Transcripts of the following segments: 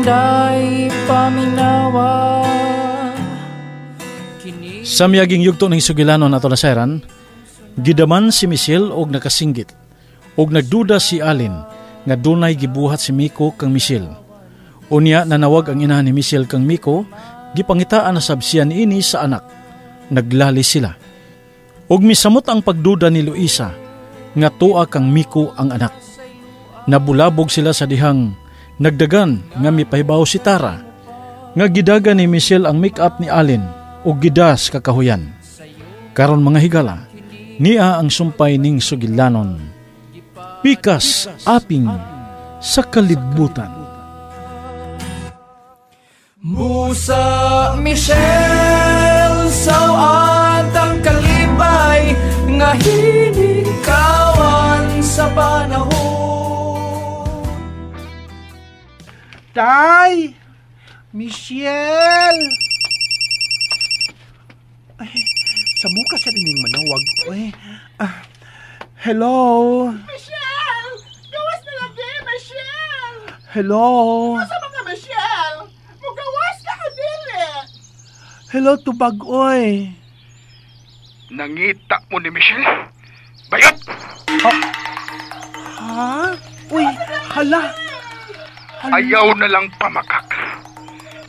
Inday paminawa. Sa miyaging yugto ng sugilanon ato nasayran, gidaman si Michelle og nakasinggit og nagduda si Allen nga dunay gibuhat si Miko kang Michelle. Unya nanawag ang inahan ni Michelle kang Miko, gipangitaan na sab siya niini sa anak. Naglali sila. Og misamot ang pagduda ni Luisa nga tuwa kang Miko ang anak. Nabulabog sila sa dihang nagdagan nga mipahibaw si Tara nga gidagan ni Michelle ang make-up ni Allen og gidas kakahuyan. Karon mga higala, niya ang sumpay ning sugilanon. Pikas aping sa kalibutan. Busa Michelle, sawad ang kalibay nga hinikawan sa panahon. Tay! Michelle! Ay, sa muka sa dining manawag. Ay, hello? Michelle! Gawas na lang di, Michelle! Hello? Asa mga Michelle? Mugawas na ka dili! Hello, tubag, oy. Nangita mo ni Michelle? Bayot! Ha? Uy, hala! Hala. Ayaw na lang pamakak.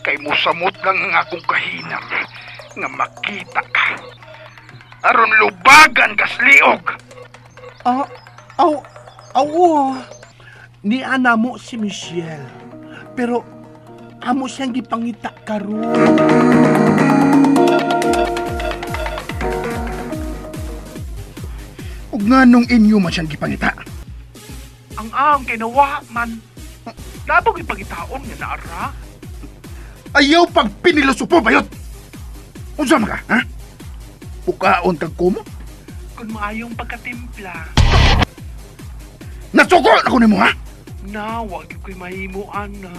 Kay musamot lang ang akong kahinam nga makita ka. Aron lubagan kas liog. Aw, aw, niana mo si Michelle. Pero amo siyang gipangita karon. Ug nganong inyo man siyang gipangita? Ang ang kinawa man. Labog ipangitaon nga naara. Ayaw pag pinilosopo bayot. Unsa man ka, ha? Pukaon kag kumo? Kung maayong pagkatimpla. Nasuko na ko nimo, ha? Na, wag ko'y mahimuan na.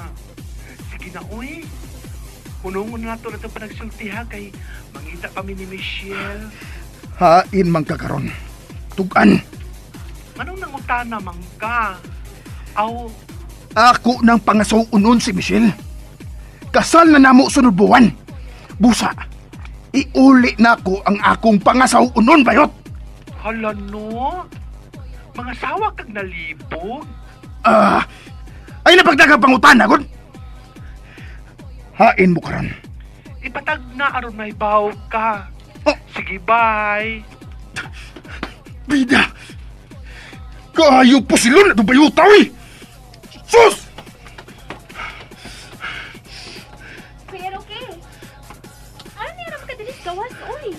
Sige na, uy. Hunongon na to na itong panagsulti, ha? Kay mangita pa mi ni Michelle. Hain man ka karon. Tugan. Anong nangutana man ka? Aw. Ako nang pangasuunon si Michelle. Kasal na namo sunod buwan. Busa, iuli na ko ang akong pangasaunon, bayot. Hala no? Mga sawa kag nalibog? Ay napagdagang pangutan, agod. Hain mo karon. Ipatag na aron may baw ka. Oh. Sige, bye. Bida! Kaayo po silon na bayota, uy! Sus! Pero okay. Ano niya makadilis gawas, uy?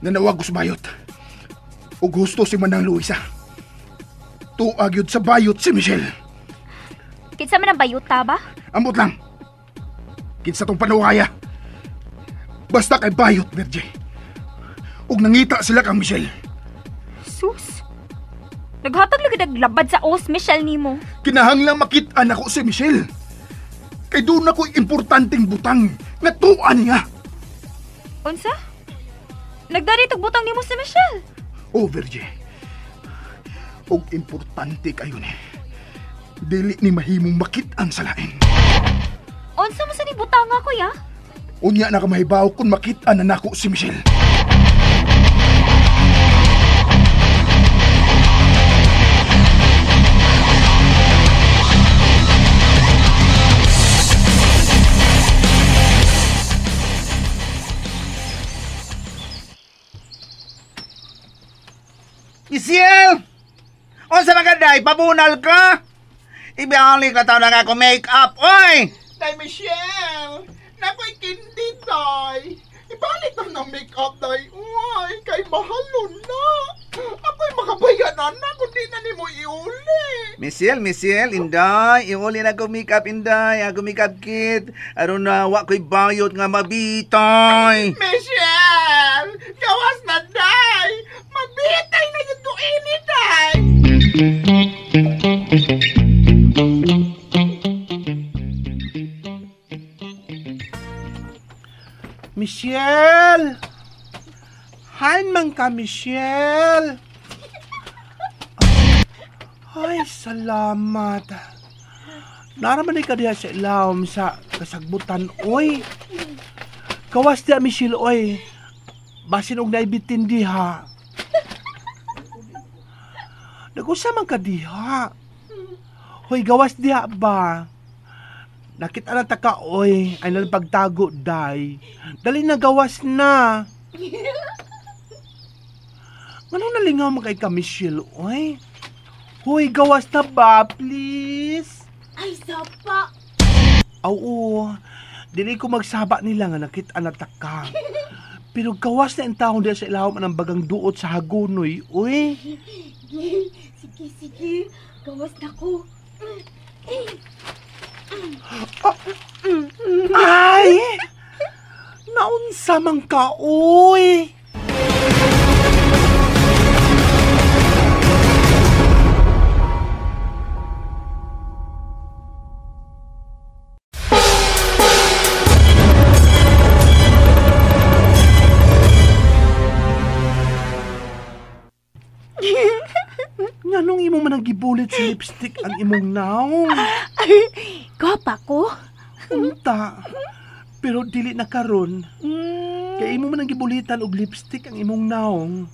Nanawag ko sa bayot. O gusto si Manang Luisa. Tuag yun sa bayot si Michelle. Kinsa man ang bayota ba? Ambot lang. Kinsa tong panuwaya. Basta kay bayot, Virgie. Ug nangita sila kang Michelle. Sus! Naghatag lagi naglabad sa os, Michelle nimo. Kinahanglang makit-an ako si Michelle. Kay doon ako importanteng butang nga tuan niya. Unsa? Nagdari tog butang nimo si Michelle. Oh, Virgie. Og importante kayo ni. Dili ni mahimong makit-an sa lain. Unsa man sa ni butang ako ya? Unya na ka mahibaw kung makit-an na nako si Michelle. Michelle! Unsa man ka day? Pabunal ka? Ibalik na taon na nga ako make-up, oy! Day, Michelle! Nako'y kindi, day! Ibalik na ng make-up, day! Uy, kay mahalon na! Ako'y makabayanan na kung di na nimo iuli! Michelle, Michelle, inday! Iuli na ako make-up, inday! Ako make-up kit! Aron na, wa ko'y bayot nga mabitay! Michelle! Gawas na, day! Mabitay na yung tuini, day! Michelle! Hain man ka, Michelle! Ay, salamat. Naraman ka diha sa ilawom sa kasagbutan, oy. Kawas diha, Michelle, oy. Basin og naibitin diha. Nagusa man ka diha. Hoy, gawas diha ba? Nakita na ta ka, oy. Ay nalang pagtago, day. Dali na, gawas na. Anong nalingaw man kay ka, Michelle, oy? Hoy, gawas na ba, please? Ay, sapa! Oo, dili ko magsaba nila nga nakita na ta ka. Pero gawas na ang taong diya sa ilawom ng bagang duot sa hagunoy, uy. Sige, sige. Gawas na ko. Ay! Naunsa man ka, uy! Nganong imo man ang gibulit sa lipstick ang imong naong? Gwapa ko? Unta. Pero dili na karon. Kay imo man ang gibulitan og lipstick ang imong naong.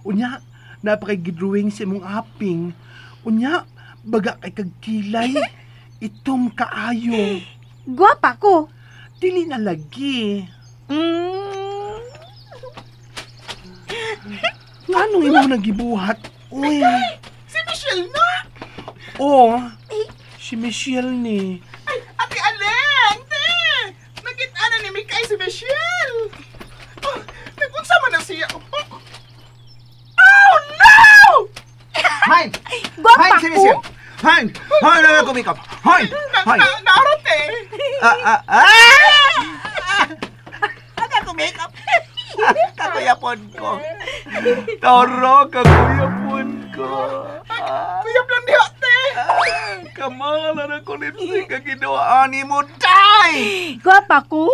Unya, napakay gidrawing sa imong aping. Unya, baga kay kagkilay. Itom kaayo. Gwapa ko? Dili na lagi. Nganong imo man ang gibuhat? Uy. Si Michelle na! Oh, si Michelle ni. Ay, Ate Aleng! Te! Nakita na ni Mikay si Michelle! Oh, nagunsa man na siya. Oh, oh no! Hein! Gwapa Hein, si ko? Michelle! Hein! Hein na ako makeup! Hein! Hein! Narote! Aga ko makeup! Kakuyapon ko. Toro, kakuyapon ko. Kuyap lang diha, te! Kamala na ko lipstick ang ginawa ni mo, day! Gwapa ko?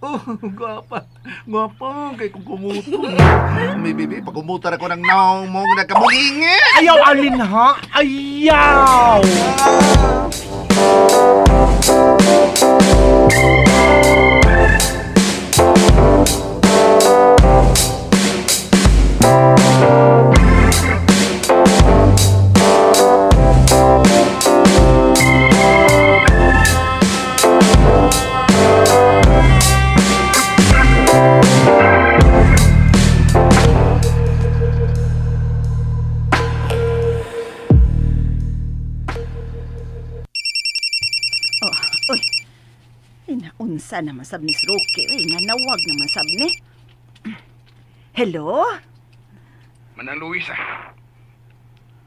Oh, gwapa. Gwapa, kay kung kumuto. May bibi, pagkumutar ako ng naong mong nagkabuingit. Ayaw, Alin, ha? Ayaw! Oh, uy. Inaunsa naman sab ni Roque. Uy, nga nawag naman sab ni. Hello? Manang Luisa,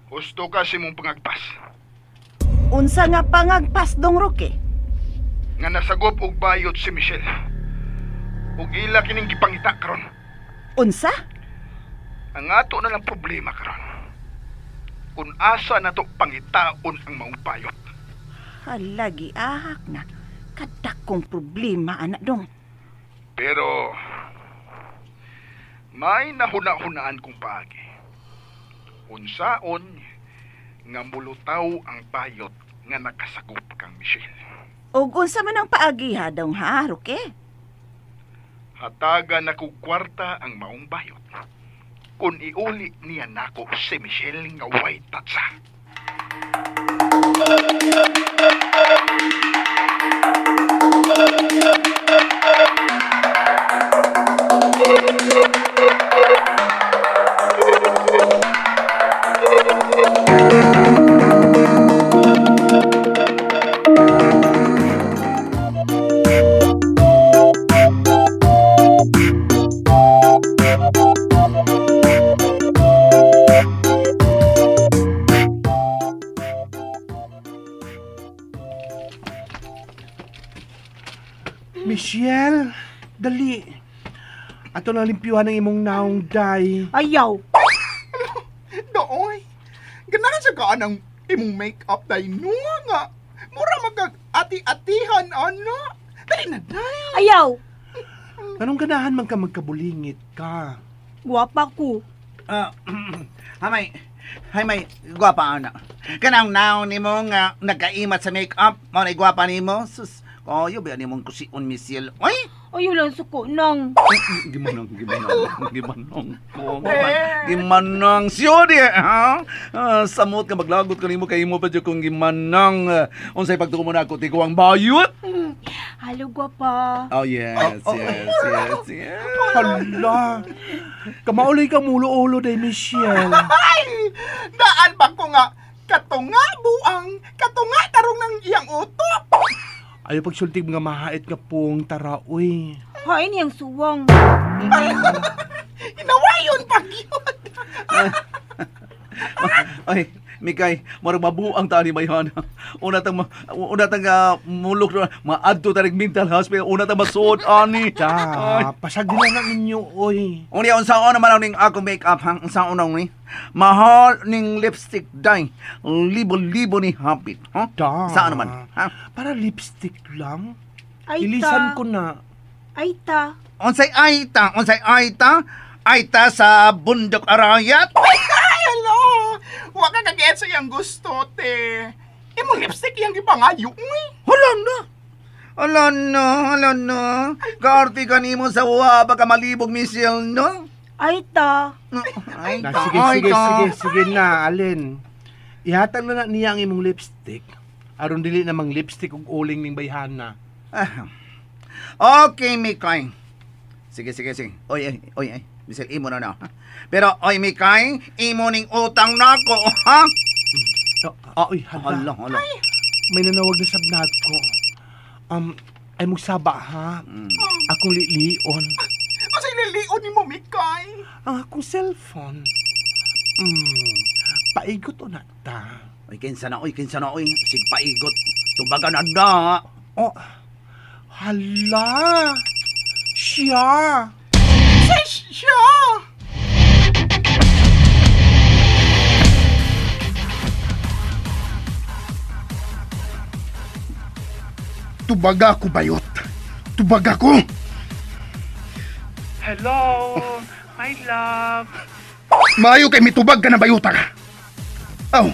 husto ka sa imong pangagpas. Unsa nga pangagpas dong Roque? Nga nasagop og bayot si Michelle. Ug ila kining gipangita karon. Unsa? Ang ato na lang problema karon. Kung asa nato pangitaon ang maong bayot. Halagi ahak na. Kadakong problema, anak dong. Pero may nahuna-hunaan kong paagi. Unsaon nga mulutaw ang bayot nga nakasagop kang Michelle. Og unsa man ang paagi ha dong ha, Roque? Hatagan na kog kwarta ang maong bayot. Kung iuli niya nako si Michelle nga way tatsa. Michelle, dali. Ato na limpyuhan ang imong naong day. Ayaw. Dooy! Ganahan siya ka ng imong make-up day no nga. Mura magkag ati-atihan, ano? Dali na, day! Ayaw. Anong ganahan man ka magkabulingit ka? Gwapa ko. Hamay, hamay, gwapa ana. Kanang naon nimo nga nagkaimat sa make-up, mao na gwapa nimo. Sus, kayo ba nimong kusion Michelle? Oy, Ayaw lang suko nang. Gimanang ko. Gimanang siyo di, ha? Samot ka maglagot kanimo kay imo pa jud kong gimanang. Unsay pagtuo mo nako ti ang bayot? Halo, gwapa. Oh yes, yes, yes, yes. Hala. Kamaulay ka mulo-ulo day, Michelle. Ay! Daan ba ko nga katunga buang, katunga tarong ng iyang utok. Ayaw pagsultig mga mahait nga pong tara, uy. Hain niyang suwang. Inawayon pag yun. Ay, Mikay, marag mabuang ta ni Mayhana. Una tang mulok na maadto tarig mental hospital, una tang masuod ani. Da, pasagin na ninyo, oy. Unya unsaon naman ning ako make-up ha? Unsaon na ni? Mahal ning lipstick day. Libo-libo ni hapit, ha? Da. Saan naman? Ha? Para lipstick lang. Ay, ta. Ilisan ko na. Ay, ta. Unsay aita? Unsay aita? Aita sa bundok arayat? Ay, hello! Wa ka kagiet sa iyang gusto, te. Imong lipstick iyang gipangayo, uy. Hala na. Hala na, hala na. Kaarti ka nimo sa wa baka malibog Michelle, no? Ay, ta. Ay, Na, ta, sige, ay, sige, ta. sige, sige na, Alin. Ihatag na niya ang imong lipstick. Aron dili namang lipstick ug uling ning bayhana. Okay, Mikay. Sige, sige, sige. Oy, oy, oy, oy. Michelle, imo na na. Pero, oy, Mikay, imo ning utang nako, ha? Oy, hala. Hala, hala. May nanawag na sabnat ko. Ay magsaba, ha? Akong lilion. Unsay lilion nimo, Mikay? Ang akong cellphone. Paigot o na ta. Oy, kinsa na, oy, kinsa na, oy. Sigpaigot. Tubagan na na. Oh, hala. Siya. Siya! Tubaga ko, bayot. Tubaga ko. Hello, my love. Maayo kay mitubag ka na bayuta ka. Aw.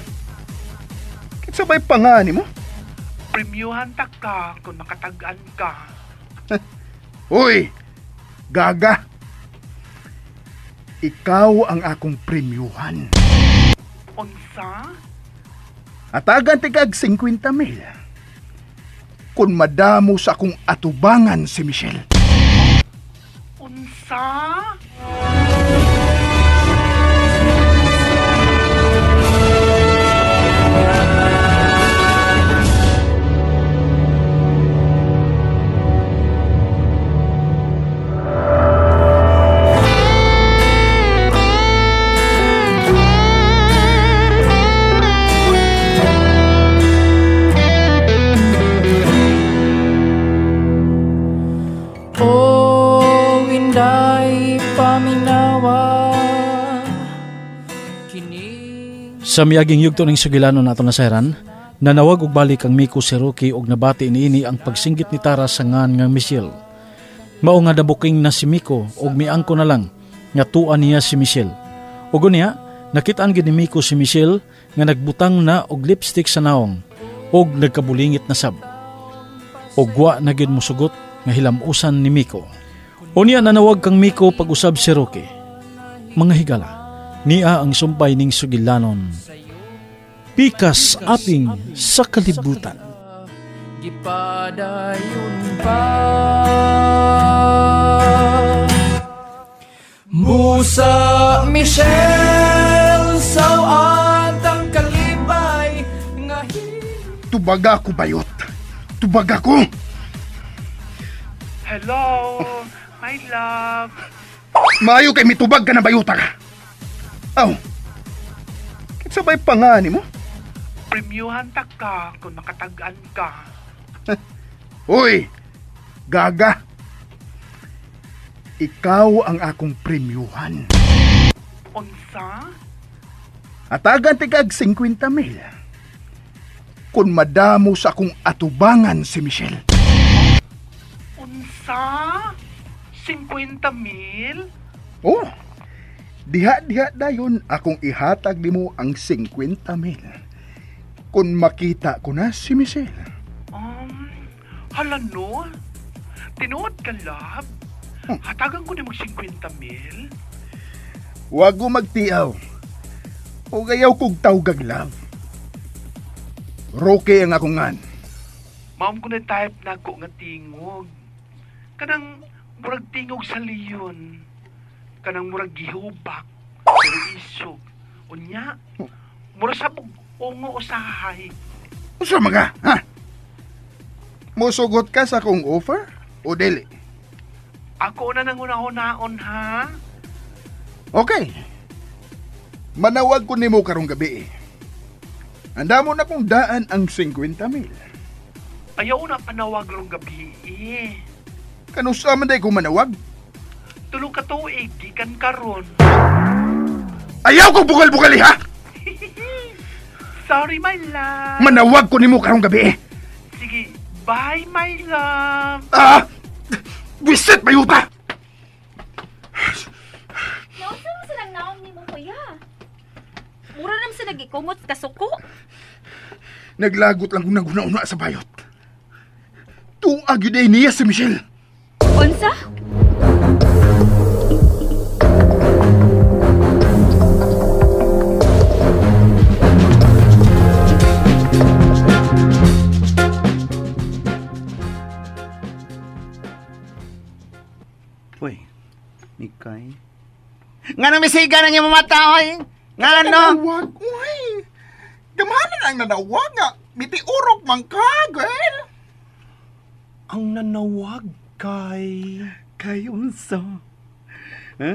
Kinsa ba'y pangani mo? Premiuhan ta ka kung makatag-an ka. Uy, gaga. Ikaw ang akong premyuhan. Unsa? Atagan tigag 50 mil. Kung madamo sa akong atubangan si Michelle. Unsa? Oh, inday paminawa kining Sa miaging yugto ning sugilanon nato nasayran, nanawag og balik ang Miko si Rocky og nabati niini ang pagsinggit ni Tara sa ngan nga Michelle. Mao nga nabuking na si Miko og miangko na lang nga tuan niya si Michelle. Ug unya, nakit-an gid ni Miko si Michelle nga nagbutang na og lipstick sa naong og nagkabulingit na sab. Og wa na gid mosugot nga hilamusan ni Miko. Unya nanawag kang Miko pag-usab si Rocky. Mga higala, niya ang sumpay ning sugilanon. Pikas aping sa kalibutan. Gipadayon pa Busa Michelle sawat ang kalipay nga Tubaga ko, bayot. Tubaga ko. Hello, my love. Maayo kay mitubag ka na bayuta ka. Aw. Kinsa ba'y pangani mo? Premiuhan ta ka kung makatag-an ka. Uy, gaga. Ikaw ang akong premyuhan. Unsa? Atagan tigag 50 mil. Kung madamo sa akong atubangan si Michelle. Unsa? 50 mil? Oh, diha-diha dayon akong ihatag nimo ang 50 mil. Kung makita ko na si Michelle. Hala no? Tinuod ka, love? Hatagan ko ni mag 50 mil? Wag ko magtiaw. O gayaw kog tawgag love. Roque ang akong ngan. Maam ko na type na ako nga tingog. Kanang murag tingog sa leon. Kanang murag gihubak. Pero isog. Unya, murag sabog ungo usahay. Usa mga, ha? Mosugot ka sa akong offer o dili? Ako na nang una-unaon, ha? Okay. Manawag ko nimo karong gabi. Anda mo na kong daan ang 50 mil. Ayaw na panawag rong gabi eh. Kanusa man day ko manawag? Tulo ka tuig, gikan karon. Ayaw ko bukal-bukali, ha? Sorry, my love. Manawag ko nimo karong gabi. Sige, bye, my love. Ah! Wisit, mayuta! Naunsa man silang naong nimo, kuya? Mura naman sila gikumot kasuko. Naglagot lang kung naguna-una sa bayot. Tuag yun ay niya si Michelle. Unsa? Uy, Mikay. Nga nang misiga ng imong mata, oy. Nga no? Nanawag, uy. Gamhanan ang nanawag nga. Mitiurok man ka, girl. Ang nanawag kay... Kay unsa? Ha?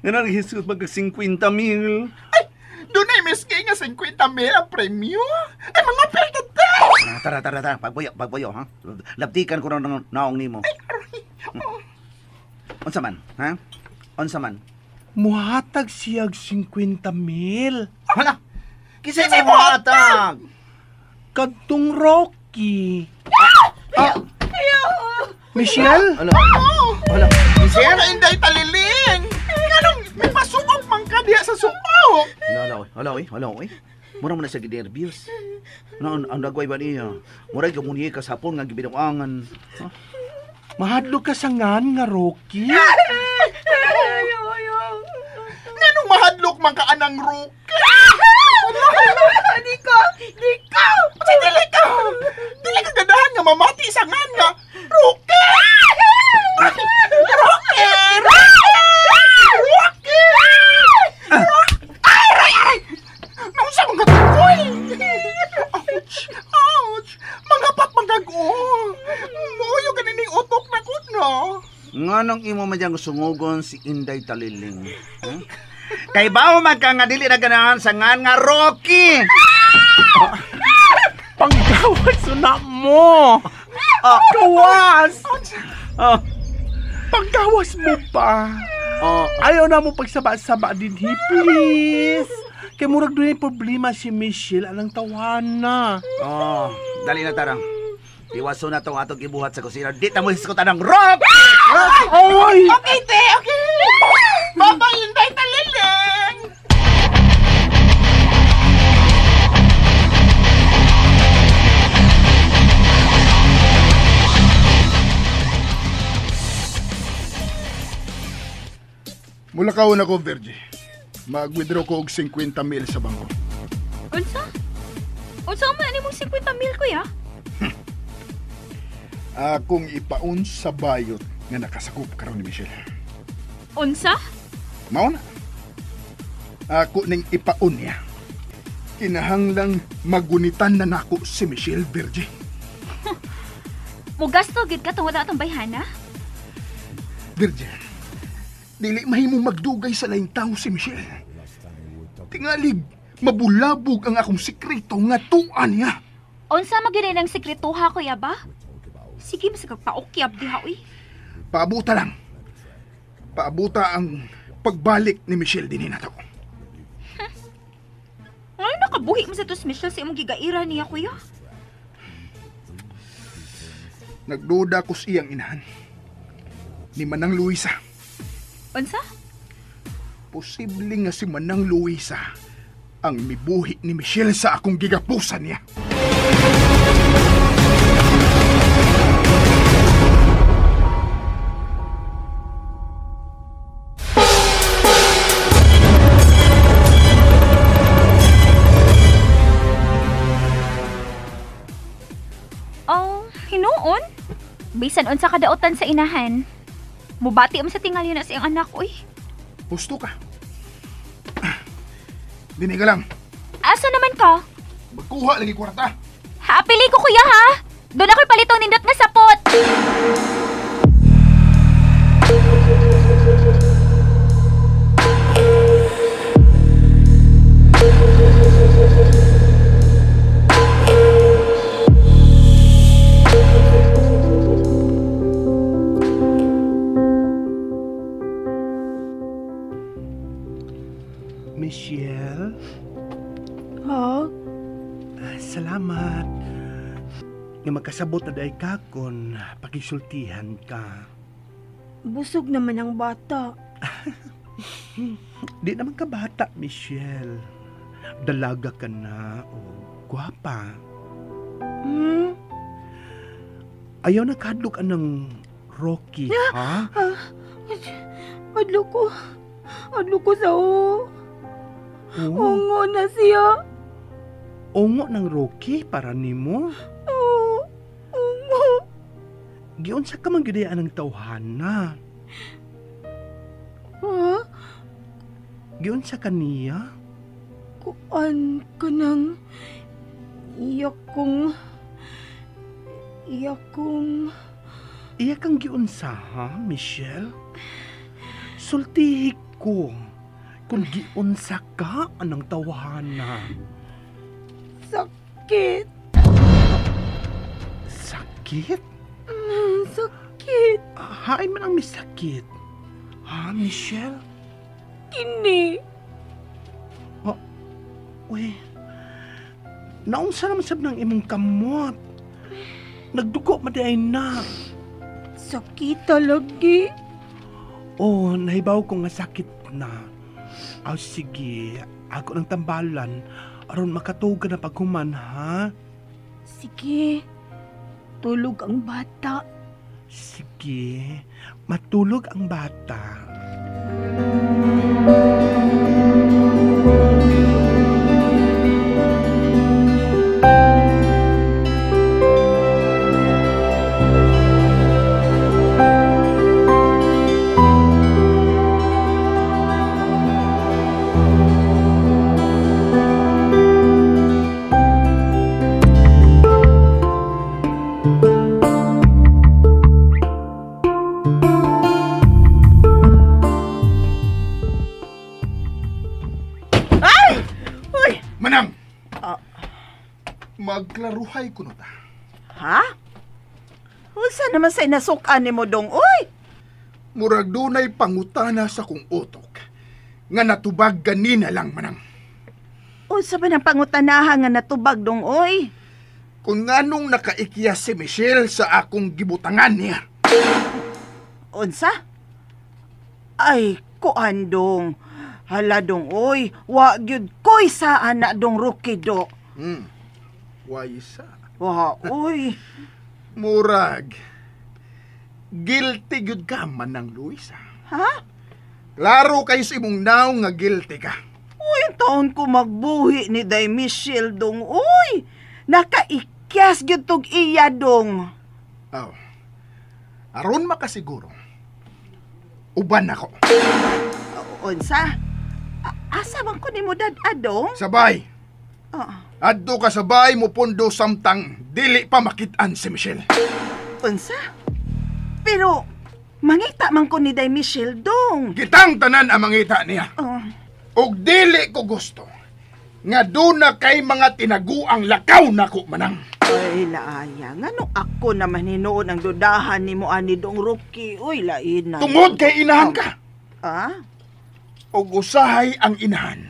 Nga nang Jesus magka 50 mil. Ay, doon ay miski nga 50 mil ang premyo. Ay, mga peltate! Ah, tara, tara, tara. Pagbuyo, pagbuyo, ha? Labtikan ko na ng naong nimo. Ay, aray. Oh. Unsa man, ha? Unsa man? Muhatag siyag 50 mil. Hala! Kisay mo muhatag! Kadtong Rocky. Michelle? Hala. Hala. Michelle? Sa Inday Taliling! Nganong may pasukok man ka diha sa sukok? Hala, hala, oy. Hala, oy. Hala, oy. Mura mo na siya ginervyos. Ano, ang dagway ba niya? Mura yung ka sa hapon nga gibinuangan. Ha? Mahadlo ka sa ngan nga Rocky? Nganong mahadlok man ka anang Rocky? Di ko! Di ko! Kasi dili ka! Dili ka ganahan nga mamati sa ngan nga Rocky! Rocky! Rocky! Rocky! Ay, aray, aray! Naunsa mga tukoy? Ouch! Ouch! Mga patmagago! Moyo ganining utok na ko, no? Nganong imo man diyang sungugon si Inday Taliling? Ha? Kay bao man ka nga dili na ganahan sa ngan nga Rocky! Panggawas na mo! Gawas! Oh, Panggawas mo pa! oh, Ayaw na mo pagsaba-saba din, he, please! Kay murag doon yung problema si Michelle anang tawana. oh, dali na tarang. Iwaso na tong atong gibuhat sa kusina. Di ta mo hisgutan ng Rocky! Oy! Okay, te! Okay! Bye-bye, Inday Taliling! Mulakaw na ko, Virgie. Mag-withdraw ko og 50 mil sa bangko. Unsa? Unsa man ani mong 50 mil, kuya? Akong ipaon sa bayot nga nakasakop karon ni Michelle. Unsa? Mao na. Ako ning ipaon niya. Kinahanglang magunitan na nako si Michelle, Virgie. Mugasto gid ka tungod atong bayhana? Virgie, dili mahimong magdugay sa laing tao si Michelle. Tingalig, mabulabog ang akong sikreto nga tuan niya. Unsa magyud ang sekretuha, kuya ba? Sige, mas paokyab diha uy. Paabuta lang. Paabuta ang pagbalik ni Michelle dinhi nato. Ngayon nakabuhi mo sa tos Michelle sa imong gigaira niya, kuya. Nagduda ko sa iyang inahan. Ni Manang Luisa. Unsa? Posible nga si Manang Luisa Ang mibuhi ni Michelle sa akong gigapusan niya. Oh, hinuon. Bisan unsa kadaotan sa inahan. Mubati mo sa tingali na sa iyang anak, uy. Gusto ka. Dini ka lang. Asa naman ka? Magkuha lagi kwarta. Haapili ko kuya ha. Doon ako'y palitong nindot nga sapot. Michelle? Ha? Salamat. Nga magkasabot na dahil ka kung pakisultihan ka. Busog naman ang bata. Di naman ka bata, Michelle. Dalaga ka na o gwapa. Hmm? Ayaw na kadlok anang Rocky, ha? Adlo ko. Adlo ko sa o. Oo. Ungo na siya. Ungo ng Rocky para nimo. Oo. Ungo. Giunsa ka man gyud ang tawhana. Ha? Giunsa ka niya? Kuan ka ng... Iyak kong... Iyak kong... Iya kang giunsa, ha, Michelle? Sultihi ko kung giunsa ka anang tawhana. Sakit. Sakit? Sakit. Hain man ang misakit. Ha, Michelle? Kini. Oh, uy. Naunsa naman sab ng imong kamot. Nagdugo man di ay na. Sakit lagi. Oh, nahibaw ko nga sakit na. Aw, sige. Ako ng tambalan. Aron makatuga na paghuman, ha? Sige. Tulog ang bata. Sige. Matulog ang bata. Manang! Magklaruhay ko na ta. Ha? Unsa naman sa inasukan ni mo dong, uy? Murag dunay pangutana sa kong utok nga natubag ganina lang, manang. Unsa ba ng pangutanaha nga natubag dong, uy? Kung nganong nakaikya si Michelle sa akong gibutangan niya. Unsa? Ay, kuan dong. Hala dong, oy. Wa gyud koy sa anak dong Rocky do. Why sa? Wa, oy. Murag. Guilty gyud ka manang Luisa. Ha? Klaro kay sa imong naong nga guilty ka. Uy, ang taon ko magbuhi ni Day Michelle dong, uy. Nakaikyas gyud tog iya dong. Aw. Aron makasiguro. Uban ako. Unsa? Asa man ko nimo dad-adong? Sabay. Adto ka sabay mo pundo samtang dili pa makit-an si Michelle. Unsa? Pero mangita man ko ni Day Michelle dong. Gitang tanan ang mangita niya. Og dili ko gusto nga duna kay mga tinaguang lakaw nako manang. Ay, laaya. Ngano ako naman hinuon ang dudahan ni mo ani dong Rocky. Uy, lain na. Tungod kay inahan ka. Ah? Og usahay ang inahan.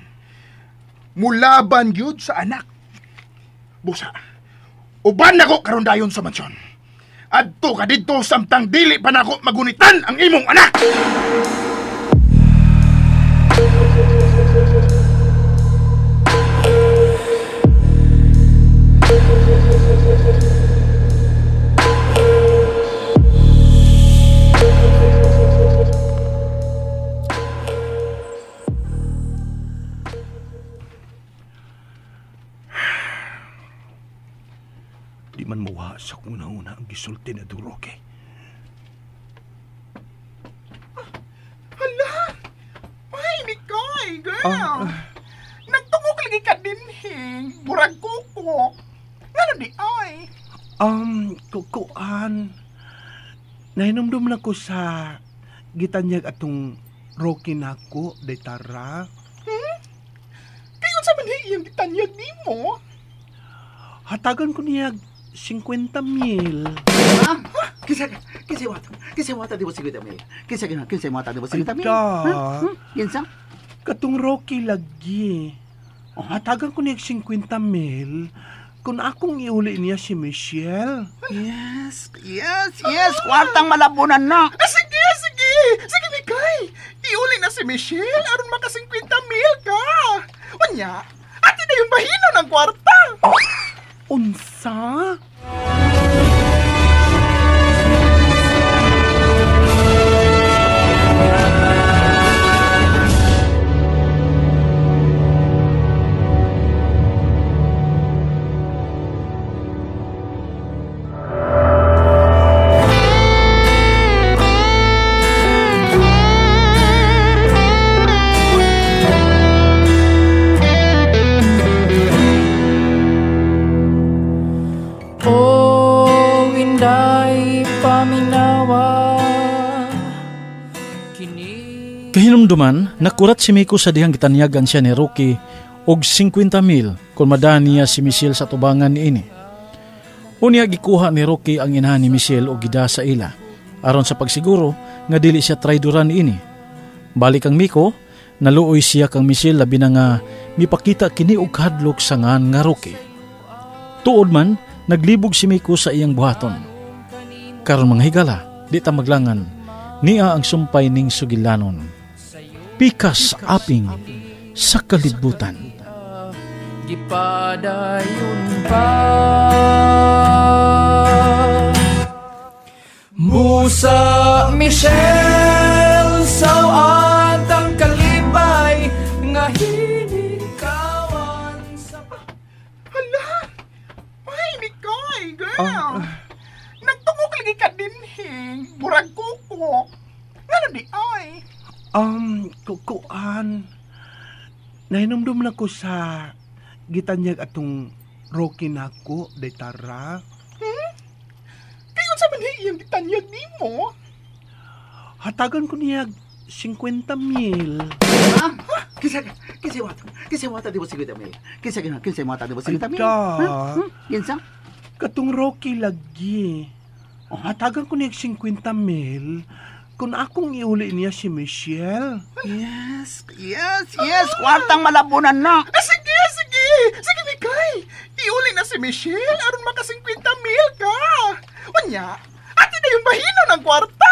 Mulaban gyud sa anak. Busa. Uban nako karon dayon sa mansyon. Adto ka didto samtang dili pa nako magunitan ang imong anak. na ang gisulti na duro kay. Hala! Ay, Mikay, girl! Nagtungok lagi ka dinhi. Murag kuko. Ngano di ay? Kukuan. Nahinumdum na ko sa gitanyag atong Rocky nako, day tara. Kayo sa man iyang gitanyag nimo? Hatagan ko niya 50 mil. Kinsa mo di mo 50 mil? Kinsa mo di mo 50 mil? Ay, Kinsa? Katong Rocky lagi. Hatagan ko niya 50 mil kung akong iuli niya si Michelle. Yes. Kwartang malabunan na. Ah, sige. Sige, Mikay. Iuli na si Michelle aron maka 50 mil ka. Unya, ate na yung bahino ng kwarta. Unsa? O inday paminawa kini. Kahinumduman, nakurat si Miko sa dihang gitanyagan siya ni Rocky og 50 mil kung madaan niya si Michelle sa tubangan niini. Unya gikuha ni Rocky ang inahan ni Michelle og gida sa ila aron sa pagsiguro nga dili siya traidoran niini. Balik ang Miko, naluoy siya kang Michelle labi na nga mipakita kini og kahadlok sa ngan nga Rocky. Tuod man, naglibog si Miko sa iyang buhaton. Karon mga higala, di ta maglangan, niya ang sumpay ning sugilanon. Pikas aping sa kalibutan. Gipadayon pa Musa Michelle sawat ang kalipay nga hinikawan sa Hala! Ay, Mikay, girl! Nagtungok lagi ka dinhi. Murag kuko. Ngano di ay? Kukuan. Nahinumdum na ko sa gitanyag atong Rocky nako, day tara. Kayo sa man iyang gitanyag nimo? Hatagan ko niya 50 mil. Kinsa mo di mo 50 mil? Kinsa mo di mo 50 mil? Ay, Kinsa? Katong Rocky lagi. Hatagan ko niya 50 mil kung akong iuli niya si Michelle. Yes. Kwartang malabunan na. Ah, sige. Sige, Mikay. Iuli na si Michelle aron maka 50 mil ka. Unya, ate na yung bahino ng kwarta.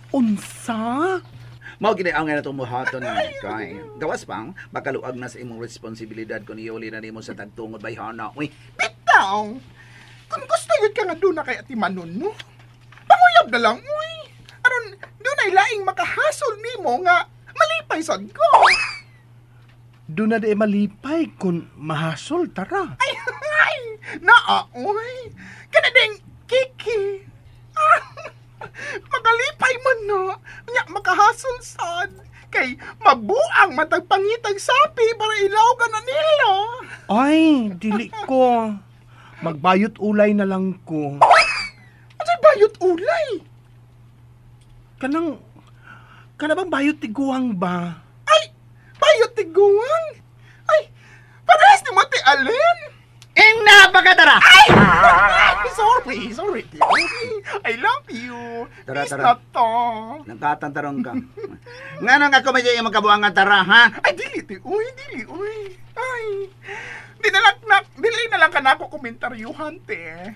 Unsa? Mao gini ang nga natong buhaton ni Mikay. Gawas pang makaluag na sa imong responsibilidad kung iuli na nimo sa tagtungod bayhana. Uy, Bitaw. Kung gusto yun ka nga doon na kay Ate Manon, no? Panguyab na lang, uy. Aron, doon ay laing makahasol nimo nga malipay sad ko. Doon na di malipay kung mahasol, tara. Ay, naa, uy. Kana ding kiki. Makalipay man na. Nya, makahasol sad. Kay mabuang matagpangitag sapi para ilaw ka na nila. Ay, dili ko. Magbayot ulay na lang ko. Ano bayot ulay? Kanang, kana bang bayot tiguang ba? Ay, bayot tiguang? Ay, parehas ni mo ti Alin. Ing napakatara! Ay! Sorry, Tio. I love you. Tara, Miss tara. na to. Nagkatantarong ka. Nga nang ako medyo yung magkabuangan tara, ha? Ay, dili, ti. Uy, dili, uy. Ay. Di na lang, dili na lang ka na ako komentaryuhan, te.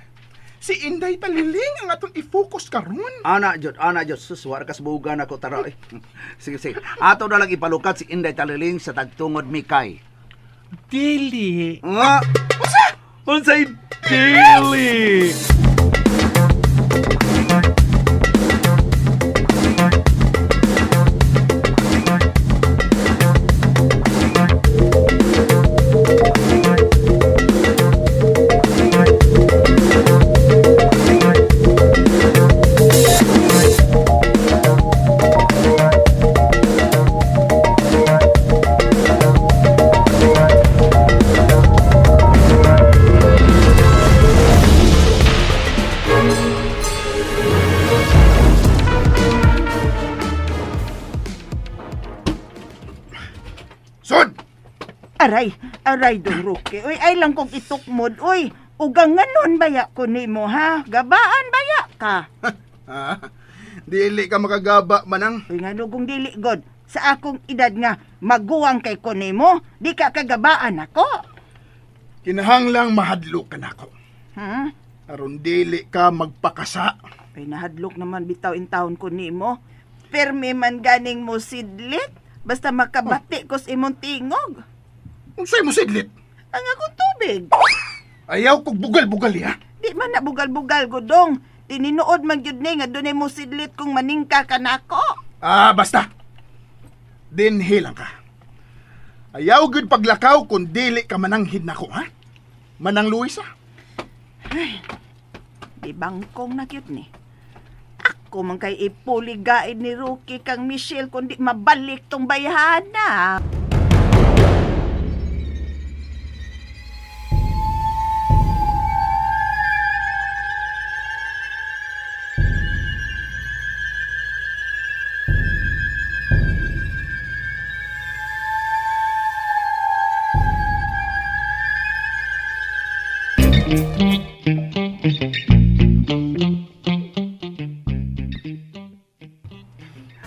Si Inday Taliling ang atong i-focus karon. Ana, Jod, ana, Jod. Sus, wara kas bugan ako, tara. Eh. Sige, sige. Ato na lang ipalukat si Inday Taliling sa tagtungod Mikay. Dili. Nga! Unsa? Unsay dili? Aray, aray dong Roque. Uy, ay lang kong itukmod. Uy, ugang nganon baya ko nimo ha? Gabaan baya ka? Dili ka makagaba manang. Uy, ngano kung dili god. Sa akong edad nga maguwang kay ko nimo, di ka kagabaan ako. Kinahanglang mahadlok ka nako. Aron dili ka magpakasa. Ay, nahadlok naman bitaw in taon ko nimo. Permi man ganing mo sidlit. Basta makabati ko sa imong tingog. Unsay mo sidlit? Ang akong tubig. Ayaw kog bugal-bugal ya. Di man na bugal-bugal godong. Tininood man gyud ni nga dunay mo sidlit kung maningka ka nako. Ah, basta. Dinhi lang ka. Ayaw gyud paglakaw kung dili ka mananghid nako, ha? Manang Luisa. Ay, di bangkong na gyud ni. Ako man kay ipuligaid ni Rocky kang Michelle kundi mabalik tong bayhana.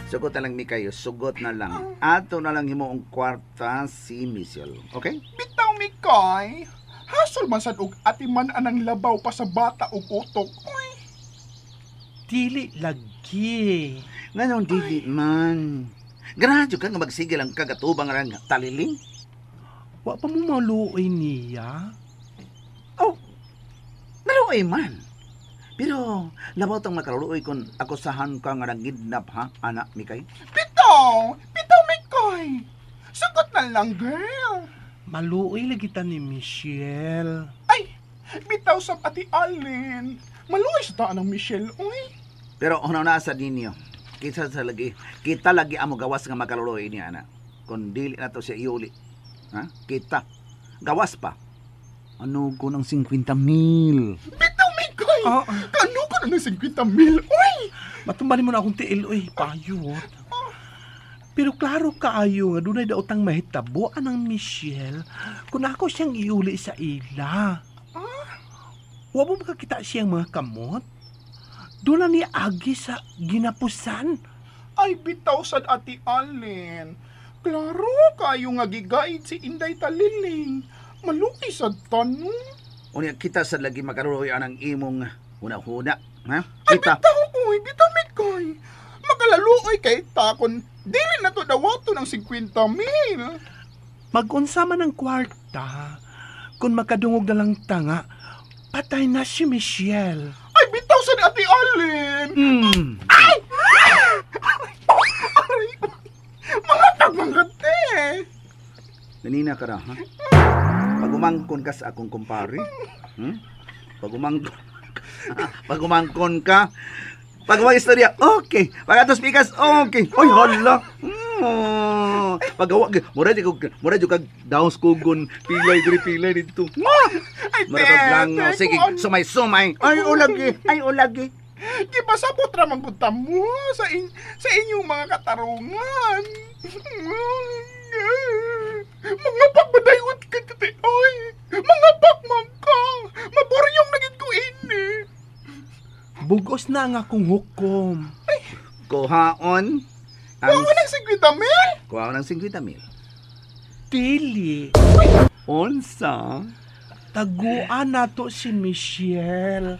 Sugot na lang mi kayo, sugot na lang. Ato na lang himo ang kwarta si Michelle. Okay? Bitaw mi kay. Hasol man sad og atiman anang labaw pa sa bata og utok. Uy. Dili lagi. Ngayon dili man. Ganahan ka nga magsigil ang kagatubang rang taliling. Wa pa mo maluoy niya. Oh, maluoy man. Pero labaw tang makaluoy kung akusahan ka nga nagidnap ha, anak Mikay? Bitaw! Bitaw, Mikay! Sagot na lang, girl! Maluoy lagi ta ni Michelle. Ay! Bitaw sa Ate Allen! Maluoy sa taan ng Michelle, uy! Pero ano na sa ninyo? Kita sa lagi, kita lagi amo gawas nga makaluoy niya, anak. Kung dili na to siya iuli. Ha? Kita. Gawas pa. Ano ko ng 50 mil? Bitaw, Mikay! Kano ko na ng 50 mil? Uy! Matumbani mo na akong tiil, uy. Payot. Pero klaro kaayo nga dunay daotang mahitabo anang Michelle kung ako siyang iuli sa ila. Wa mo makakita siyang mga kamot? Doon na ni Agi sa ginapusan. Ay, bitaw sad Ate Allen. Klaro kayo nga gigaid si Inday Taliling. Maluki sad tanong. Unya kita sad lagi makaruroy anang imong huna-huna, ha? Ay, Kita. bitaw, uy, bitaw, Mikoy. Makalaluoy kay takon. Dili na to dawato ng 50 mil. Magunsa man ang kwarta, kung makadungog na lang tanga, patay na si Michelle. Ay, bitaw sad Ate Allen. Ay! Aray, mga tagmangate. Nanina ka ra, ha? Pagumangkon ka sa akong kumpare. Pagumangkon ka. Pag istorya, okay. Pag atos pikas, okay. Oy, hala. Pagawa, mura di ko, mura di kag daos kugon, pilay diri pilay dito. Ay, Mura kag langaw. Sige, sumay-sumay. Ay, ulagi, ay ulagi. Gipasabot ra man gud ta mo sa sa inyong mga katarungan. Mga pagmadayot ka kati, oy. Mga pakmang ka. Maburyong na gid ko ini. Bugos na ang akong hukom. Ay. Kuhaon. Kuhaon ng 50 mil? Kuhaon ng 50 mil. Dili. Unsa? Taguan nato si Michelle.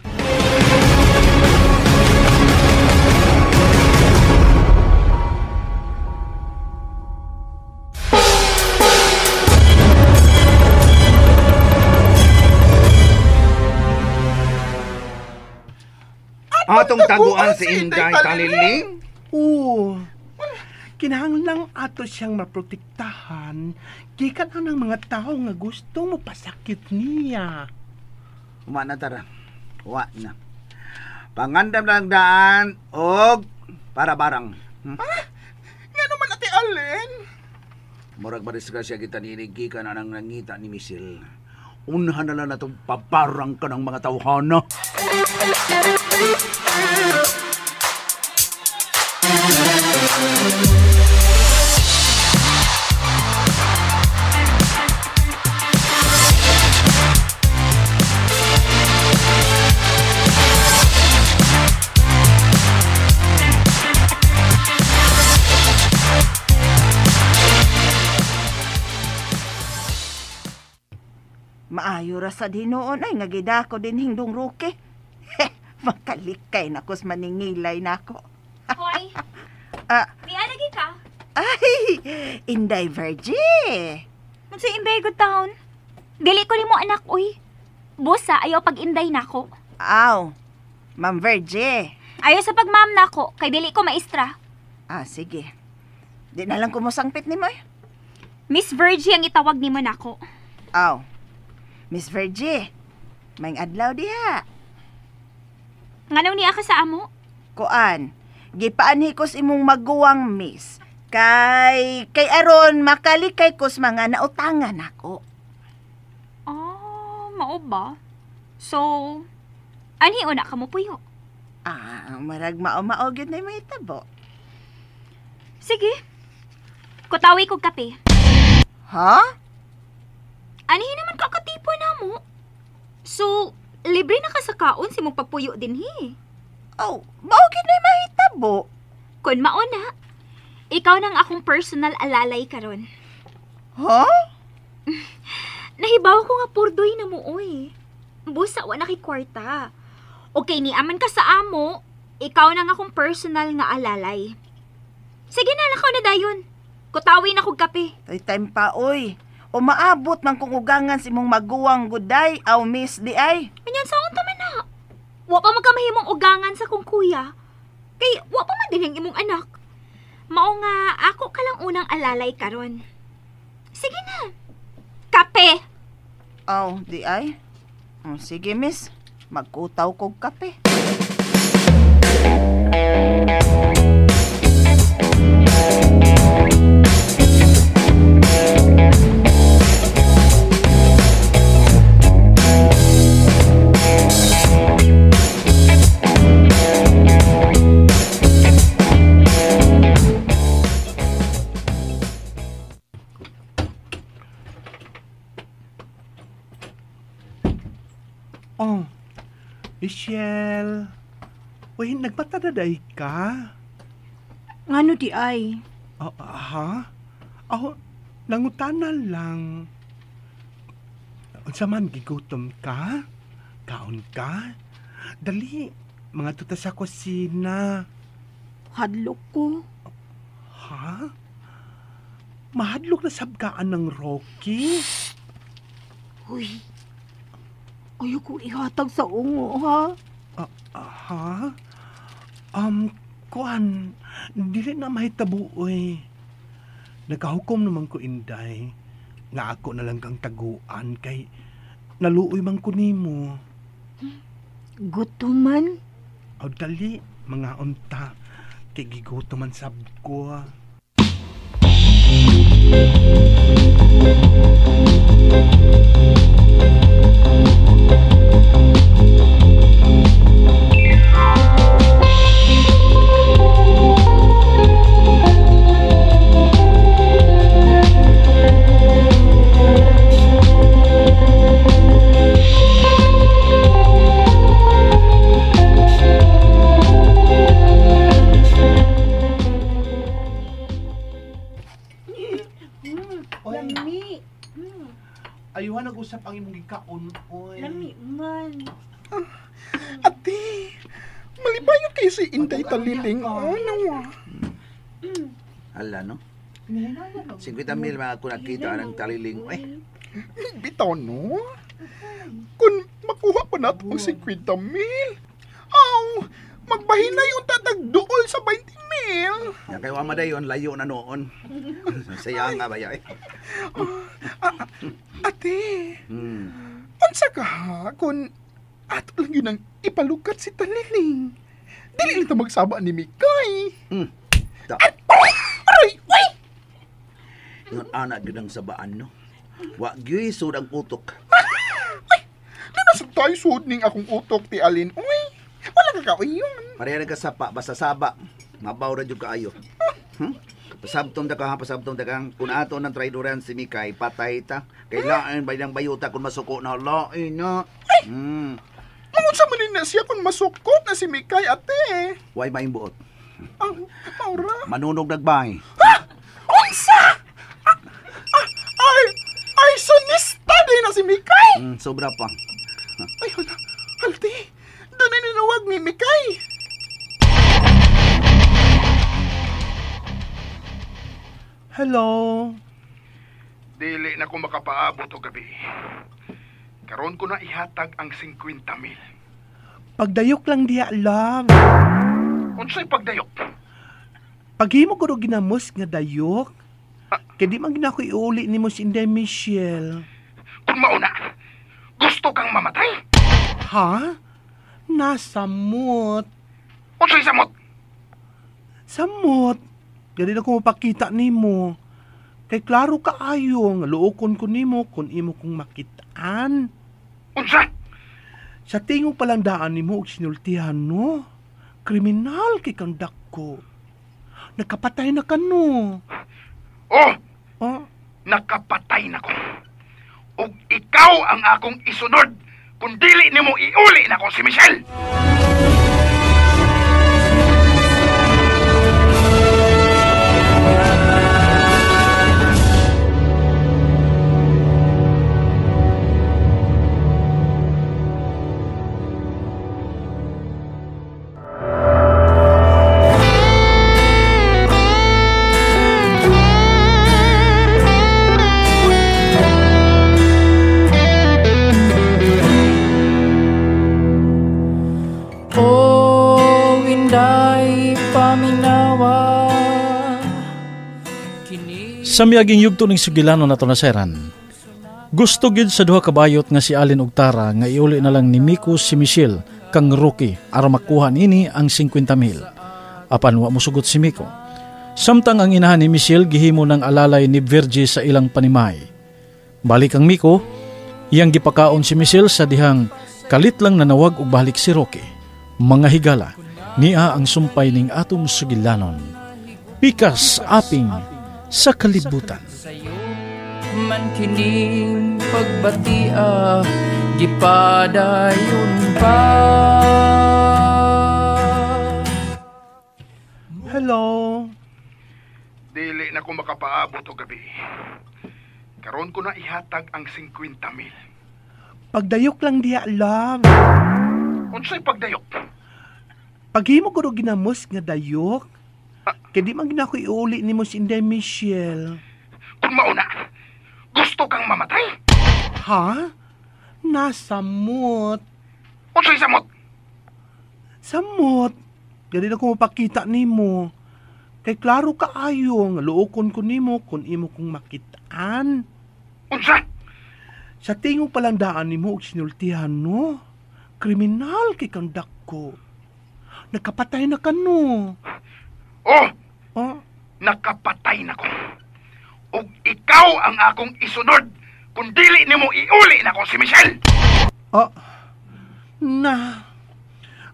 Atong taguan si Inday Taliling? Oo. Kinahanglang ato siyang maprotektahan gikan ang mga tao nga gusto mo pasakit niya. Uma na tara. Wa na. Pangandam lang daan og para barang. Ah, nga naman Ate Allen. Murag madisgrasya kita niini gikan anang nangita ni Michelle. Unahan na lang natong pabarang ka ng mga tawhana. Maayo ra sad hinuon ay nga gidako din hingdong Roque. Makalikay na kus maningilay nako. Hoy. Niya lagi ka? Ay, Inday Virgie. Unsa Inday good town? Dili ko nimo anak uy. Busa ayaw pag Inday nako. Aw. Ma'am Virgie. Ayaw sa pagma'am nako kay dili ko maestra. Ah, sige. Di na lang kumusangpit nimo eh. Miss Virgie ang itawag nimo nako. Aw. Miss Virgie, may adlaw diha. Ngano niya ka sa amo? Kuan, gipaanhi ko sa imong maguwang miss. Kay aron makalikay ko sa mga nautangan nako. Ah, mao ba? So, anhi una ka mo puyo? Ah, marag mao-mao gyud na mahitabo. Sige. Kutawi kog kape. Ha? Anhi naman ka katipo na mo. So, libre na ka sa kaon si mong pagpuyo dinhi. Oh, mao gyud na mahitabo. Kun mao na, ikaw nang akong personal alalay karon. Ha? Nahibaw ko nga purdoy na mo oy. Busa wa na kay kwarta. Okay, ni aman ka sa amo, ikaw nang akong personal nga alalay. Sige na, lakaw na dayon. Kutawi na kog kape. Toy time pa oy. O maabot man kung ugangan si mong maguwang guday aw miss di ay. Ganyan sa unta man na. Wa pa magkamahimong ugangan sa kong kuya. Kay wa pa man din ang imong anak. Mao nga ako ka lang unang alalay karon. Sige na. Kape. Aw, di ay. Oh, sige miss, magkutaw kog kape. Oh, Michelle. Uy, nagmatadaday ka? Ngano di ay? Oh, ha? Oh, nangutana lang. Unsa man, gigutom ka? Kaon ka? Dali, mga tuta sa kusina. Hadlok ko. Ha? Mahadlok na sabkaan ng Rocky? Uy, ayaw ko ihatag sa ungo, ha? Ha? Kuan, dili na mahitabo, oy. Nakahukom naman ko, Inday, nga ako na lang kang taguan kay naluoy man ko nimo. Gutom man? O dali, mga unta, kay gigutom man sab ko. Lami. Ayuhan nag-usap ang imong gikaon, oy. Lami man. Ate, malibayo kayo si Inday Taliling. Oh, nawa. Hala, no? 50,000 mga ako nakita ng Taliling. Eh, Bitaw, no? Kung makuha pa nato ang 50,000, aw, magbahinay yung tatagduol sa 20,000. Ya, kay wama dayon, layo na noon. Saya nga ba ya, eh? Ate, unsa ka ha kung ato lang yun ang ipalukat si Taliling? Dili lang ta magsaba ni Mikay. Aray, uy! Yung anak yun ang sabaan, no? Wa gyud sud ang utok. Ay, nanasag tayo sud ning akong utok ti Alin. Uy, wala ka kauyon. Pareha ka sapa, basta saba. Mabaw ra jud kaayo. Pasabton ta ka, ha? Pasabton ta ka. Kung ato ng traidoran si Mikay, patay ta. Kailangan ba niyang bayuta kung masuko na? Lain na. Ay! Mangunsa man na siya kung masuko na si Mikay, ate. Way maing buot. Ang maura. Manunog nagbay. Ha? Unsa? Ay, ay, sonista din na si Mikay. Sobra pa. Ay, hala. Halti. Doon ay ninawag ni Mikay. Hello? Dili na ko makapaabot og gabi. Karon ko na ihatag ang 50,000. Pagdayok lang diha, love. Unsay pagdayok? Paghimo ko ginamos nga dayok. Kay di man gina ko iuli nimo si Inday Michelle. Kung mauna, gusto kang mamatay? Ha? Nasamot. Unsay samot? Samot. Gani na ko mapakita nimo. Kay klaro kaayo nga luokon ko nimo kung imo kong makitaan. Unsa? Sa tingog palang daan nimo og sinultihan no. Kriminal kay kang dako. Nakapatay na ka no. Oh! Oh? Nakapatay na ko. Ug ikaw ang akong isunod kung dili nimo iuli nako si Michelle. Sa miyaging yugto ning sugilano na tunaseran, gusto gid sa duha kabayot nga si Alin ug Tara nga iuli na lang ni Miko si Michelle kang Rocky aron makuha nini ang 50,000. Apan wa mosugot si Miko. Samtang ang inahan ni Michelle gihimo ng alalay ni Virgie sa ilang panimay. Balik ang Miko, iyang gipakaon si Michelle sa dihang kalit lang nanawag og balik si Rocky. Mga higala, niya ang sumpay ning atong sugilanon. Pikas aping sa kalibutan. Man kining pagbatia, gipadayon pa. Hello? Dili na ko makapaabot og gabi. Karon ko na ihatag ang 50,000. Pagdayok lang diha, love. Unsay pagdayok? Paghimo ko ginamos nga dayok. Kay di man gina ko iuli nimo si Inday Michelle. Kung mauna, gusto kang mamatay? Ha? Nasamot. Unsay samot? Samot. Gani na ko mapakita nimo. Kay klaro kaayo nga luokon ko nimo kung imo kong makitaan. Unsa? Sa tingog palang daan nimo og sinultihan no. Kriminal kay kang dako. Nakapatay na ka no. Oh! Oh? Nakapatay na ko. Ug ikaw ang akong isunod kung dili nimo iuli nako si Michelle. Ah, na.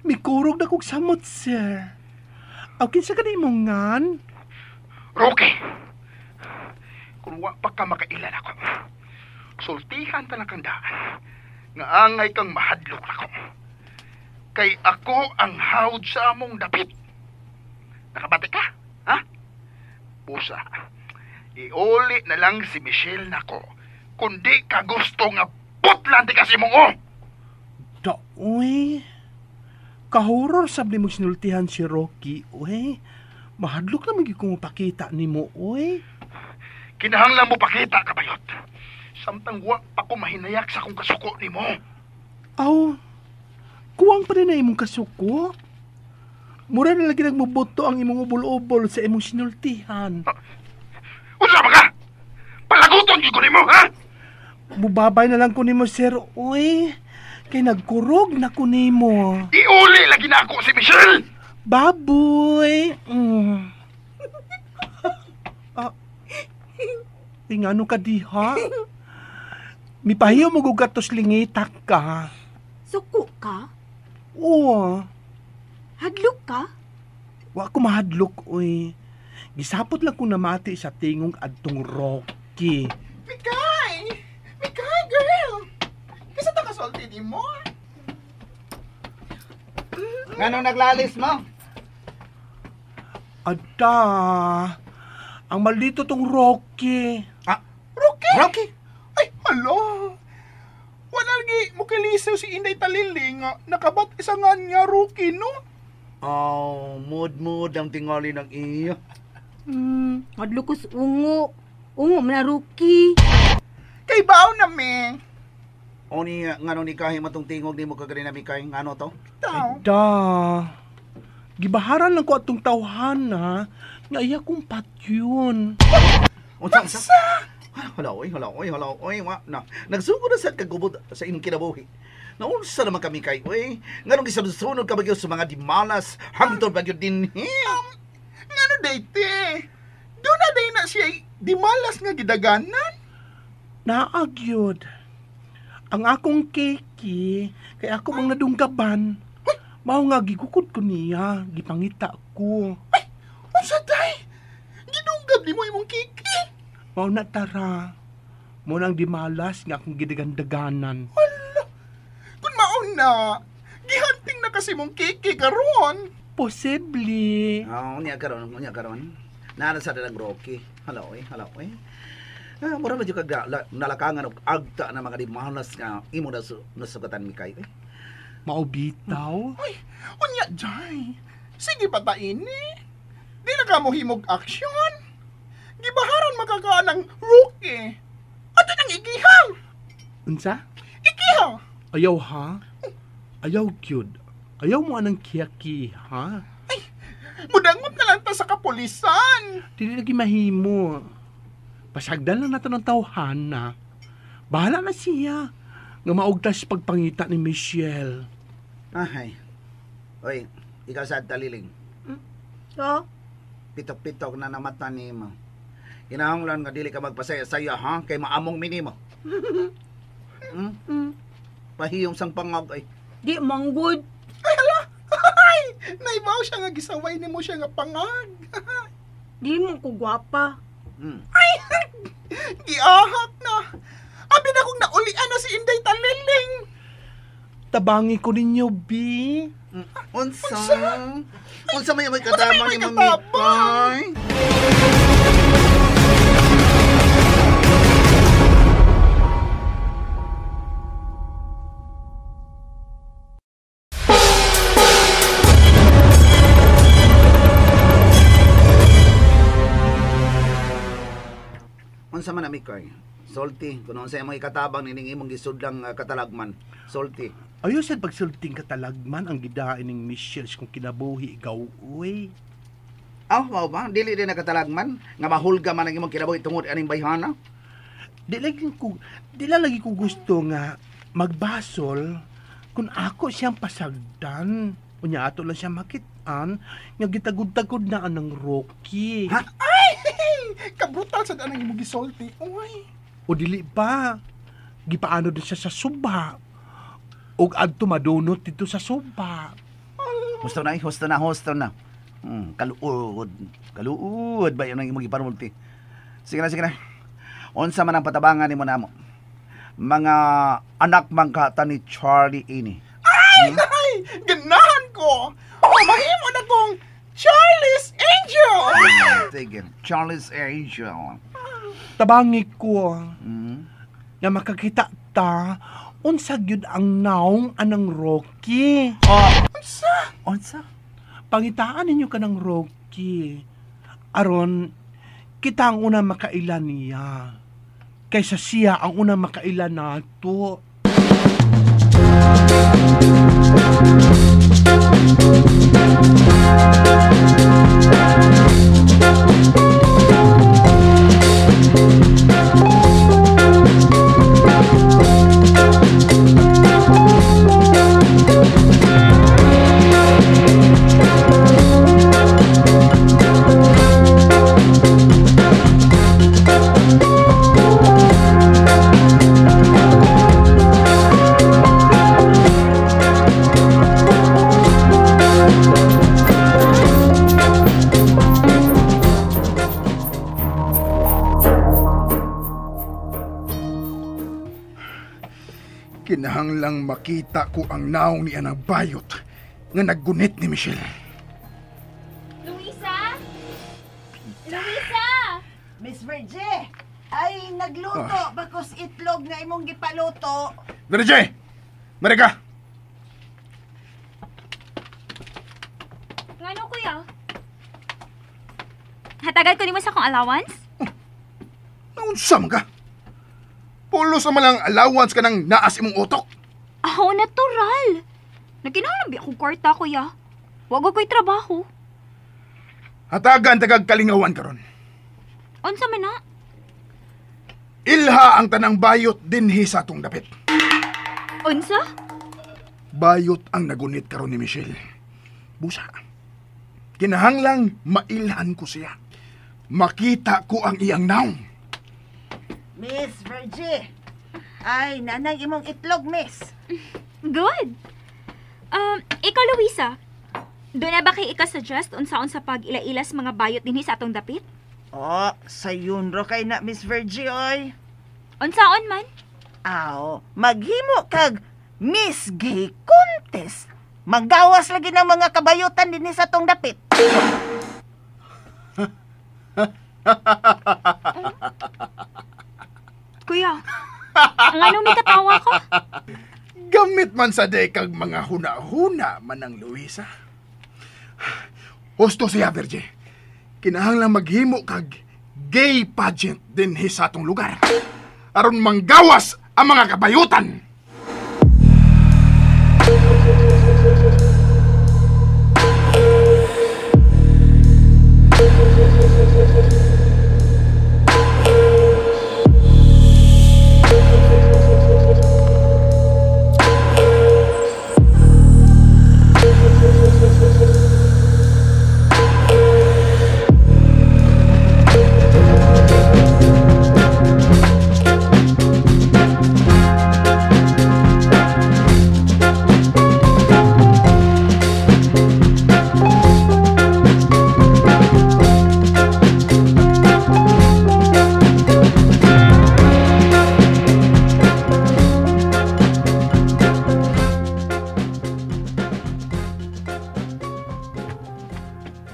Mikurog na kog samot, sir. Aw, kinsa ka nimo ngan? Rocky, kung wa pa ka makailan ako, sultihan ta lang kang daan, nga angay kang mahadlok nako. Kay ako ang hawd sa among dapit. Nakabati ka, ha? Pusa, iuli na lang si Michelle nako, kundi ka gusto nga putlan di kasi mong o. Daoy, kahoror sab nimo sinultihan si Rocky, uy. Mahadlok na magyud kung mapakita nimo, uy. Kinahanglan mo pakita, kabayot. Samtang wa pa ko mahinayak sa akong kasuko nimo. Aw, kuwang pa rin na imong kasuko. Mura na lagi nagmubuto ang imong ubol-ubol sa imong sinultihan. Unsa ba ka? Palaguton gyud ko nimo, ha? Mubabay na lang ko nimo, sir, uy. Kay nagkurog na ko nimo. Iuli lagi na ako si Michelle! Baboy! Ingano ka diha? Mipahiyo mo gugatos lingitak ka. Suko ka? Oo. Hadlok ka? Wa ko mahadlok, uy. Gisapot lang ko namati sa tingong adtong Rocky. Mikay! Mikay, girl! Kasi ta kasulti ni mo? Nganong naglalis mo? Ada! Ang maldito tong Rocky. Ah, Rocky? Rocky? Ay, hala! Lagi, mukilisaw si Inday Taliling nga nakabat isangan nga rookie, no? Oh, mood-mood ang tingali ng iyo. Adlokos ungo. Ungo man na rookie. Kay bao na me. O ni, ngano ni kahi matong tingog ni mo kaganina mi kay ngano to? Tao. Da. Gibaharan lang ko atong tawhana nga iya kong patyon. Unsa unsa? Hala oy, hala oy, hala oy, wa na. Nagsugo na sad kagubot sa imong kinabuhi. Naunsa naman kami kay oy? Nganong gisunod ka bagyo sa mga dimalas hangtod bagyo dinhi? Ngano dayte? Doon na day na siya dimalas nga gidaganan. Naagyod. Ang akong keki kay ako mang nadunggaban. Mao nga gigukod ko niya, gipangita ko. Ay, unsa day? Gidunggab nimo imong kiki. Mao na tara. Mo nang dimalas nga akong gidagandaganan. Hala. Kun mao na, gihanting na kasi mong kiki karon. Posible. Oh, unya karon, unya karon. Naa sa dalang Rocky. Hala oy, hala oy. Ah, mura ba jud kag nalakangan og agta na mga dimalas nga imo na nasugatan mi kay. Mao bitaw. Ay, unya jay. Sige pa ta ini. Di na ka mo himog aksyon. Gibaharan makakaan ang rookie. Ato nang igiha. Unsa? Igiha. Ayaw ha? Ayaw gyud. Ayaw mo anang kiyaki ha? Ay, mudangot na lang ta sa kapulisan. Dili lagi mahimo. Pasagdan lang nato ng tawhana. Bahala na siya. Nga maugtas pagpangita ni Michelle. Ay. Oy, ikaw sa Taliling. So? Pitok-pitok na namata nimo. Kinahanglan nga dili ka magpasaya-saya ha kay maamong minimo. Pahiyom sang pangag ay. Di manggod. Ay hala. Ay, naibaw siya nga gisaway nimo siya nga pangag. Di mo ko gwapa. Ay, giahak na. Abi na kong naulian na si Inday Taliling. Tabangi ko ninyo, B. Unsa? Unsa may katabang ni Mami Pay? Unsa man ami kay? Salty, kuno unsa imong ikatabang nining imong gisudlang katalagman. Salty. Ayaw sad pagsulting katalagman ang gidain ning Michelle kung kinabuhi ikaw uy. Aw, mao ba? Dili din na katalagman nga mahulga man ang imong kinabuhi tungod aning bayhana. Di lagi ko gusto nga magbasol kung ako siyang pasagdan. Unya ato lang siya makitaan nga gitagod-tagod na anang Rocky. Ha? Ay! Kabrutal sad anang imong gisulti. Uy. O dili pa, gipaano din siya sa suba. Og adto madunot dito sa suba. Husto na, husto na, husto na. Kaluod. Kaluod ba yun ang imong gipanulti? Sige na, sige na. Unsa man ang patabangan nimo namo? Mga anak mangkata ni Charlie ini. Ay, ay, ganahan ko. Mamahimo na kong Charlie's Angel. Sige, Charlie's Angel. Tabangi ko nga makakita ta unsa gyud ang naong anang Rocky. Oh. Unsa? Unsa? Pangitaan ninyo kanang Rocky. Aron kita ang una makaila niya. Kaysa siya ang una makaila nato. Kinahanglang makita ko ang naong ni anang bayot nga naggunit ni Michelle. Luisa? Luisa! Miss Virgie, ay nagluto bakos itlog nga imong gipaluto. Virgie! Marika. Ngano, kuya? Hatagan ko nimo sa akong allowance? Naunsa man ka? Pulos naman lang allowance ka ng naas imong utok. Aw, natural. Nagkinahanglan bi akong kwarta, kuya. Wa ko'y trabaho. Hatagan tagag kalingawan karon. Unsa man na? Ilha ang tanang bayot dinhi sa atong dapit. Unsa? Bayot ang nagunit karon ni Michelle. Busa. Kinahanglang mailhan ko siya. Makita ko ang iyang naong. Miss Virgie. Ay, nanay imong itlog, miss. Good. Ikaw, Luisa, doon na ba kay ika-suggest unsaon sa pag-ila-ilas mga bayot dinhi sa atong dapit? Oh, sayon ro kay na, Miss Virgie, oy. Unsaon man? Aw, maghimo kag Miss Gay Contest. Magawas lagi ng mga kabayutan dinhi sa atong dapit. Kuya, ang ano may katawa ka? Gamit man sa dekag mga huna-huna manang Luisa. Husto siya, Virgie. Kinahanglang maghimo kag gay pageant dinhi sa atong lugar. Aron manggawas ang mga kabayutan.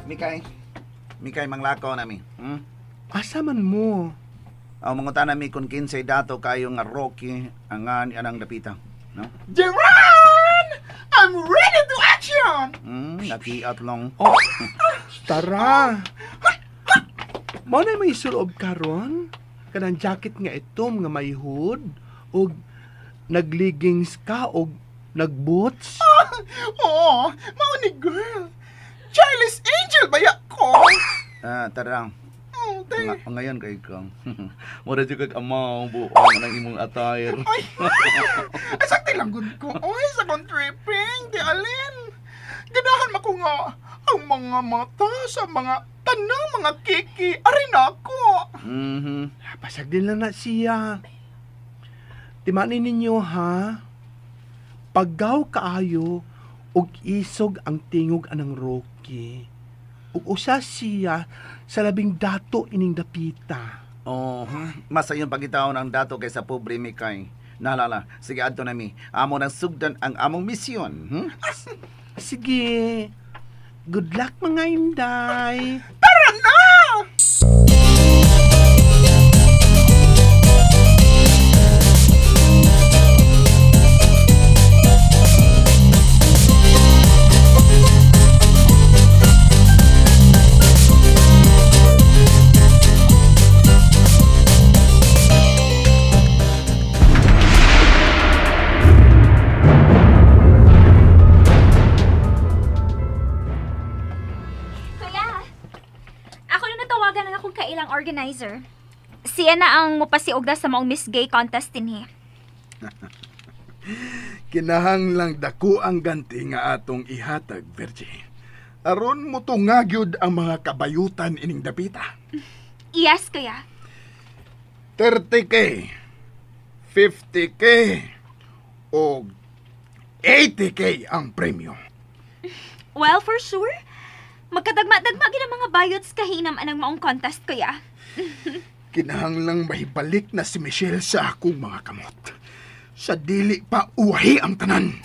Mikay. Mikay manglakaw nami. Hmm? Asa man mo? Ang mangutan nami kung kinsay dato kayo nga Rocky ang anang dapita. No? Jeron! I'm ready to action! Nakiat lang. Oh, tara. Mao na may sulob karon? Kanang jacket nga itom nga may hood og nagleggings ka og nagboots. Oo, mao ni girl. Charlie's Angel baya ko? Tara. Oh, te. Ngayon kay kang. Mura jud kag amaw buong ng imong attire. Ay, ay sakti lang gud ko. Oy, sa kong tripping, di alin. Ganahan man ko nga ang mga mata sa mga tanang mga kiki. Ari na ako. Mhm. Pasag din lang na siya. Timanin ninyo ha. Paggaw kaayo og isog ang tingog anang Rocky. Ug usa siya sa labing dato ining dapita. Oh, mas sayon pagitaon ang dato kaysa pobre Mikay. Naalala, sige adto nami. Amo nang sugdan ang among misyon. Sige. Good luck mga inday. Tara na! Organizer. Siya na ang mupasiugda sa maong Miss Gay contest dinhi. Kinahanglang dako ang ganti nga atong ihatag, Virgie. Aron mo tungagyod ang mga kabayutan ining dapita. Yes, kuya. 30K, 50K, o 80K ang premyo. Well, for sure, magkadagma-dagma gid ang mga bayots kahinam anang maong contest, kuya. Kinahanglang mahibalik na si Michelle sa akong mga kamot. Sa dili pa uwahi ang tanan.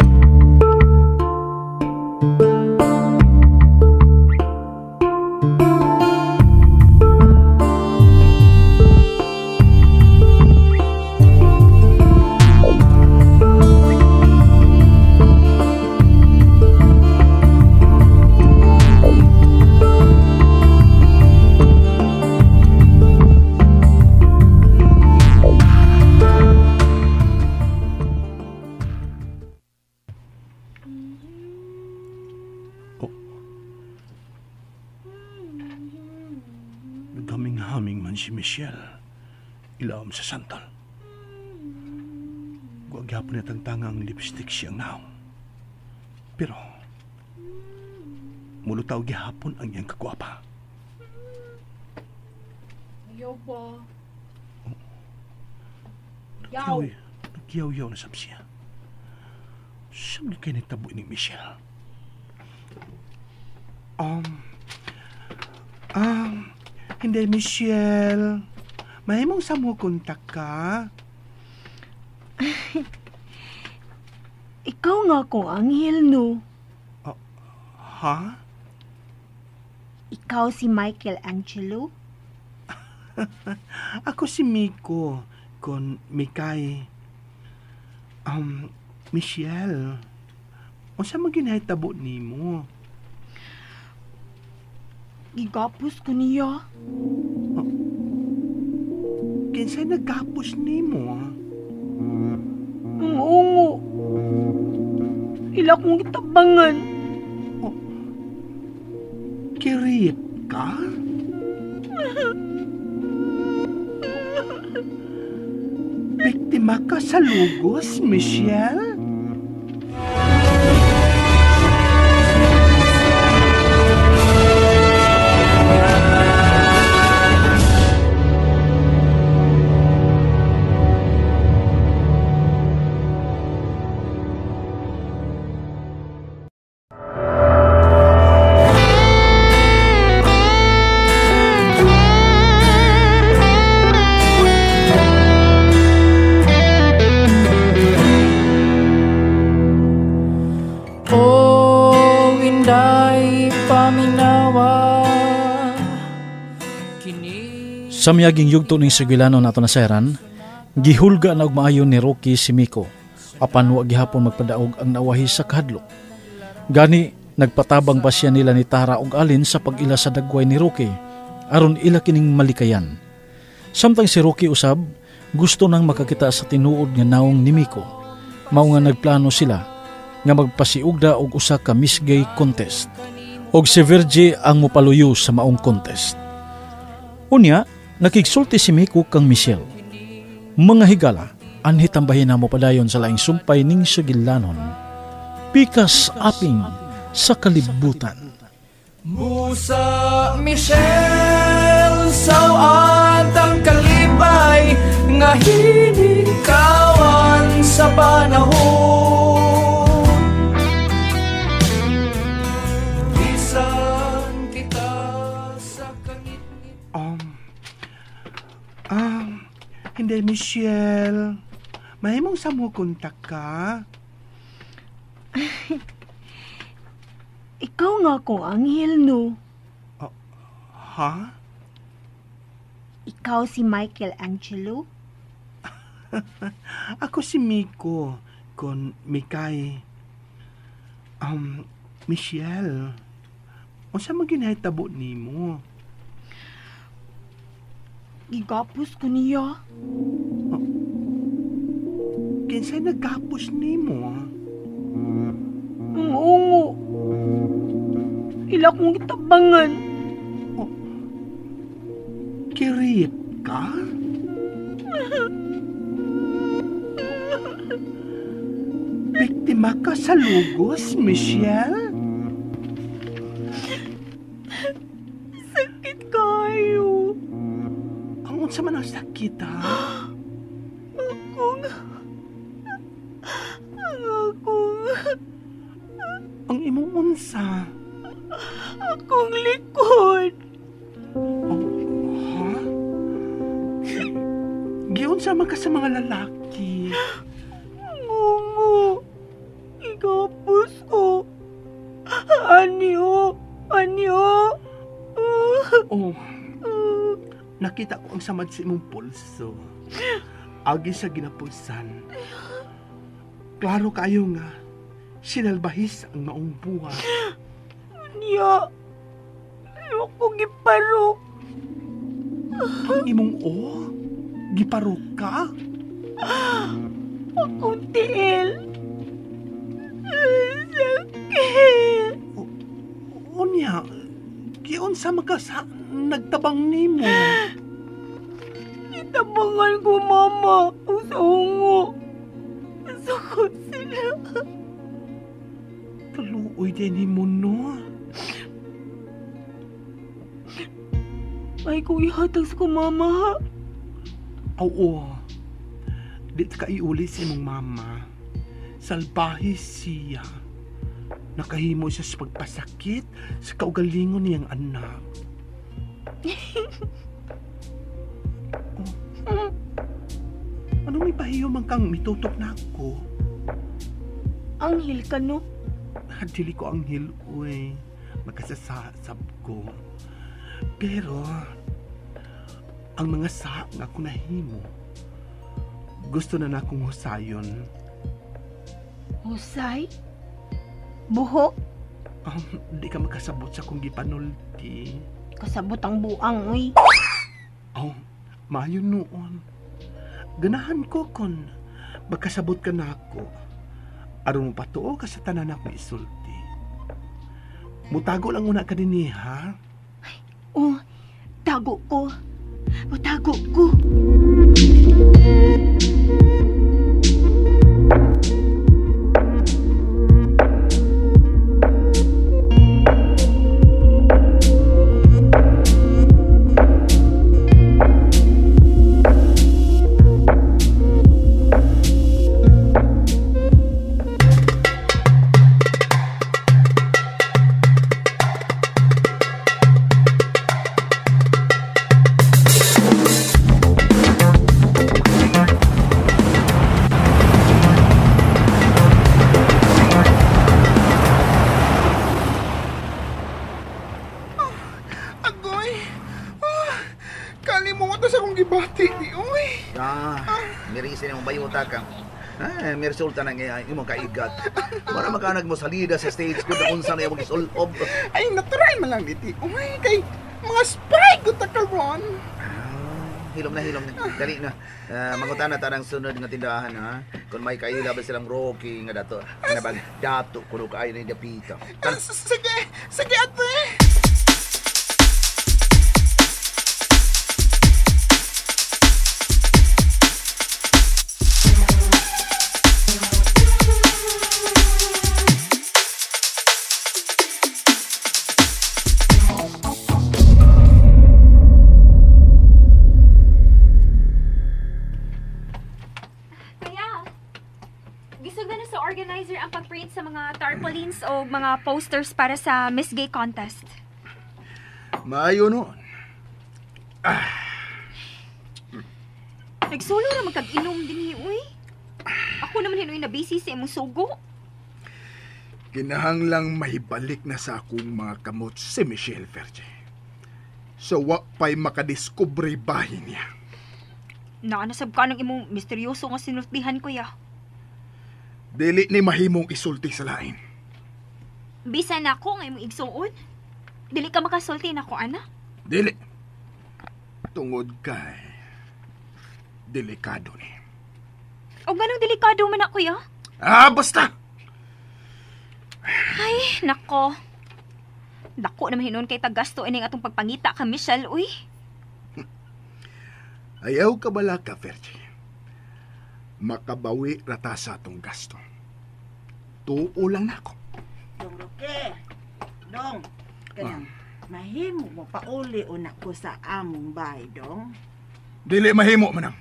Haming man si Michelle. Ilawom sa santol. Guwagyapon na tangtanga ang lipstick siyang naong. Pero, mulutaw gihapon ang iyang kagwapa. Ayaw ba? Yaw. Nagyaw-yaw na sab siya. Saan ni kayo nagtabo ni Michelle? Hindi, Michelle. Mahimong sa mo kontak ka. Ikaw nga akong anghel, no? Ha? Ikaw si Michael Angelo? Ako si Miko, kon Mikay. Michelle, unsa man ginahitabo nimo? Gigapos ko niya. Kinsay nagkapos nimo? Ang ungo. Ila kong gitabangan. Oh, kirip ka? Biktima ka sa lugos, Michelle? Sa miyaging yugto ning Sugilano nato nasayran, gihulga na og maayo ni Rocky si Miko, apan wa gihapon magpadaog ang nawahi sa kahadlok. Gani nagpatabang pa siya nila ni Tara og Alin sa pag-ila sa dagway ni Rocky, aron ila kining malikayan. Samtang si Rocky usab, gusto nang makakita sa tinuod nga naong ni Miko. Mao nga nagplano sila nga magpasiugda og usa ka Miss Gay contest. Og si Virgie ang mopaluyo sa maong contest. Unya, nakigsulti si Miko kang Michelle. Mga higala, anhi tambahin na mo padayon sa laing sumpay ning Sugilanon. Pikas aping sa kalibutan. Musa Michelle, sawat ang kalipay nga hinikawan sa panahon. Bisan kita sa kangit-ngit. Hindi, Michelle. Mahimong sa mo kontak ka. Ikaw nga akong anghel, no? Ha? Ikaw si Michael Angelo? Ako si Miko, kon Mikay. Michelle, unsa man ginahitabo nimo? Gigapos ko niya. Kinsay nagkapos nimo? Ang ungo. Ila kong gitabangan. Oh, kirip ka? Biktima ka sa lugos, Michelle? Sakit kayo. Ang unsa man ang sakit, ha? Ang imong unsa? Akong likod. Oh, ha? Giunsa man ka sa mga lalaki? Ngungo. Igapos ko. Anyo. Anyo. Oh. Nakita ko ang samad sa imong pulso. Agi sa ginapulsan. Klaro kayo nga, sinalbahis ang maong buhat. Niya, ayoko giparok. Ang imong o? Giparok ka? Akong tiil. Sakit. Unya, giunsa man ka sa nagtabang nimo? Tabangan ko, mama. O sa hungo. Sukot sila. Kaluoy din ni mo, no? Ay, ko ihatag sa ko, mama, ha? Oo. Di ka iuli sa imong mama. Salbahe siya. Nakahimo siya sa pagpasakit sa kaugalingon niyang anak. Oh. Anong may pahiyo man kang mitutok na ako? Anghel ka, no? Dili ko anghel, uy. Magkasasasab ko. Pero, ang mga sa nga ako nahimo, gusto na nakong husayon. Husay? Buhok? Di ka makasabot sa kong gipanulti. Kasabot ang buang, uy. Oh, maayo noon. Ganahan ko kon magkasabot ka na ako. Aron mo patuo ka sa tanan akong isulti. Mutago lang una ka din ha? Oh, tago ko. Mutago ko. Agoy! Kalimutan sa akong gibati di, uy! Mirisi na mong bayuta ka. May resulta na nga imong kaigat. Para makanag mo salida sa stage ko na unsa na imong gisulob. Ay, natural man lang diti. Uy, kay mga spray ko ta karon. Hilom na, hilom na. Dali na. Mangutan na tarang sunod nga tindahan, ha? Kung may kaila ba silang Rocky nga dato. Nga bag, dato, kuno kaayo na yung dapita. Sige, sige ate! Sa mga tarpaulins o mga posters para sa Miss Gay Contest. Maayo noon. Nagsulo na magkag-inom din, uy. Ako naman hinuy na busy sa imong sugo. Kinahanglang mahibalik na sa akong mga kamot si Michelle Verge. So wa pa'y makadiskubre bahin niya. Naanasab ka ng imong misteryoso nga sinultihan, kuya. Dili ni mahimong isulti sa lain. Bisan ako nga imong igsuon. Dili ka makasulti nako, ana. Dili. Tungod kay delikado ni. O ganong delikado man ako, ya? Basta. Ay, nako. Dako naman hinon kay tagasto ining atong pagpangita ka, Michelle, uy. Ayaw ka bala ka, Fergie. Makabawi rata sa atong gasto. Tuo lang nako. Dong Roque, dong, kanang mahimo mo pauli o nako sa among bahay, dong. Dili mahimo, manang.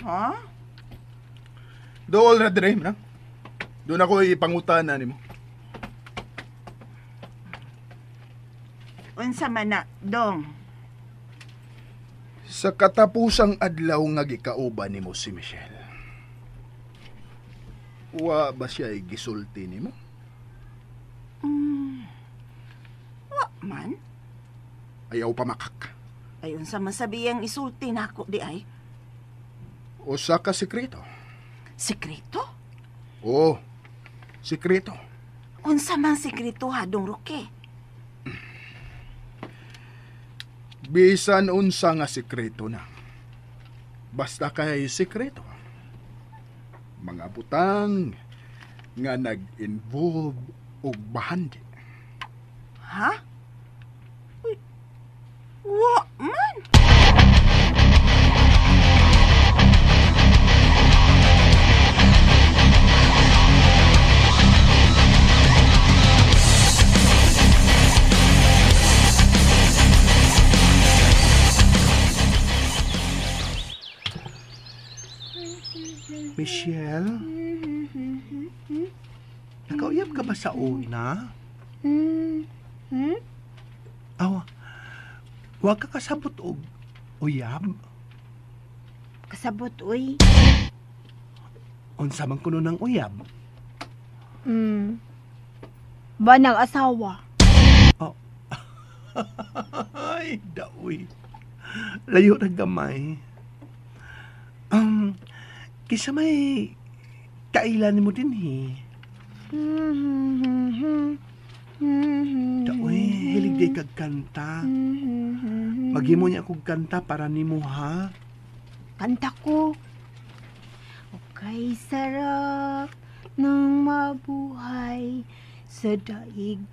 Ha? Dool na dire, manang. Doon ako ipangutana nimo. Unsa man na, dong? Sa katapusang adlaw nga gikauban nimo si Michelle. Wa ba siya gisulti nimo? Wa man. Ayaw pa makak. Ay unsa man sabiyang isulti nako di ay? Usa ka sekreto. Sekreto? Oo. Sekreto. Unsa man sekreto ha, Dong Roque? Bisan unsa nga sekreto na. Basta kay sekreto. Mga butang nga nag-involve og bahandi. Ha? Uy, wa man. Michelle? Nakauyab ka ba sa una? Aw, wa ka kasabot og uyab? Kasabot, uy. Unsa man kuno ng uyab? Ba ng asawa? Oh. Ay, daoy. Layo na gamay. Kisa may kailan mo din, he. Daoy, hilig di kag kanta. Maghimo niya akong kanta para nimo, ha? Kanta ko. Okay, sarap ng mabuhay sa daigdigan.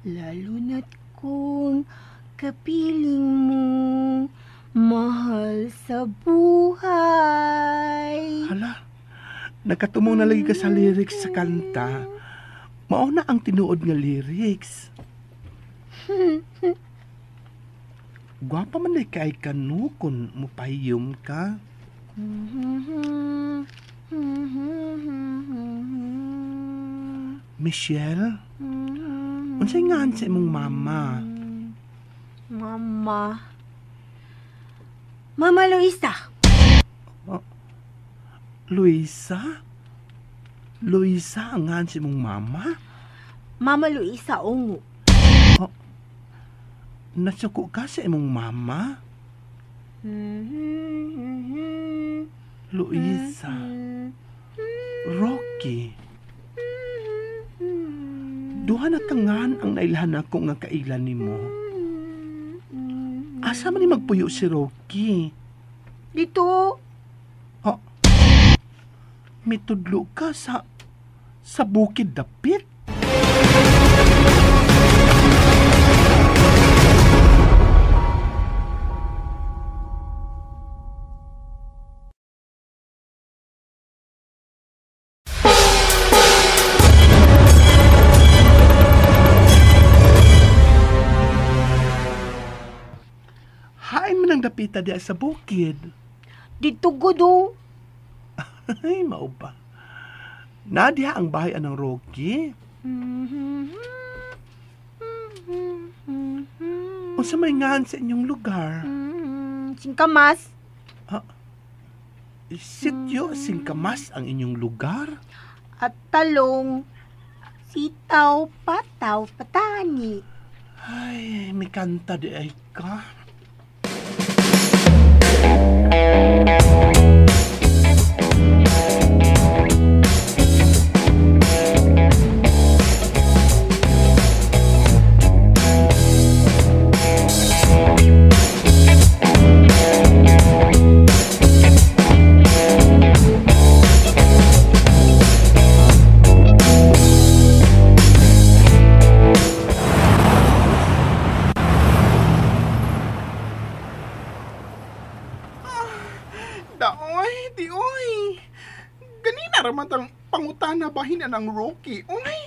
Lalo na't kung kapiling mo mahal sa buhay. Hala, nakatumong na lagi ka sa lyrics sa kanta. Mao na ang tinuod nga lyrics. Gwapa man kay ka no kung mupahiyom ka. Michelle, unsay ngan sa imong mama? Mama. Mama Luisa. Oh, Luisa? Luisa ang ngan sa imong mama? Mama Luisa Ongo. Oh, nasuko ka sa imong mama? Luisa. Rocky. Duha na kangan ang nailhan ako nga kailan nimo. Asa man ni magpuyo si Rocky? Dito. Oh, mitudlo ka sa bukid dapit. Hain man ang dapita diya sa bukid. Dito gudo. Ay, mao ba? Nadiha ang bahay anang Rocky. Unsa may ngan sa inyong lugar? Singkamas. Sityo Singkamas ang inyong lugar? At talong, sitaw, pataw, patani. Ay, may kanta di ay ka. Daoy, di oy. Ganina raman tang pangutana bahin ang Rocky. Oy,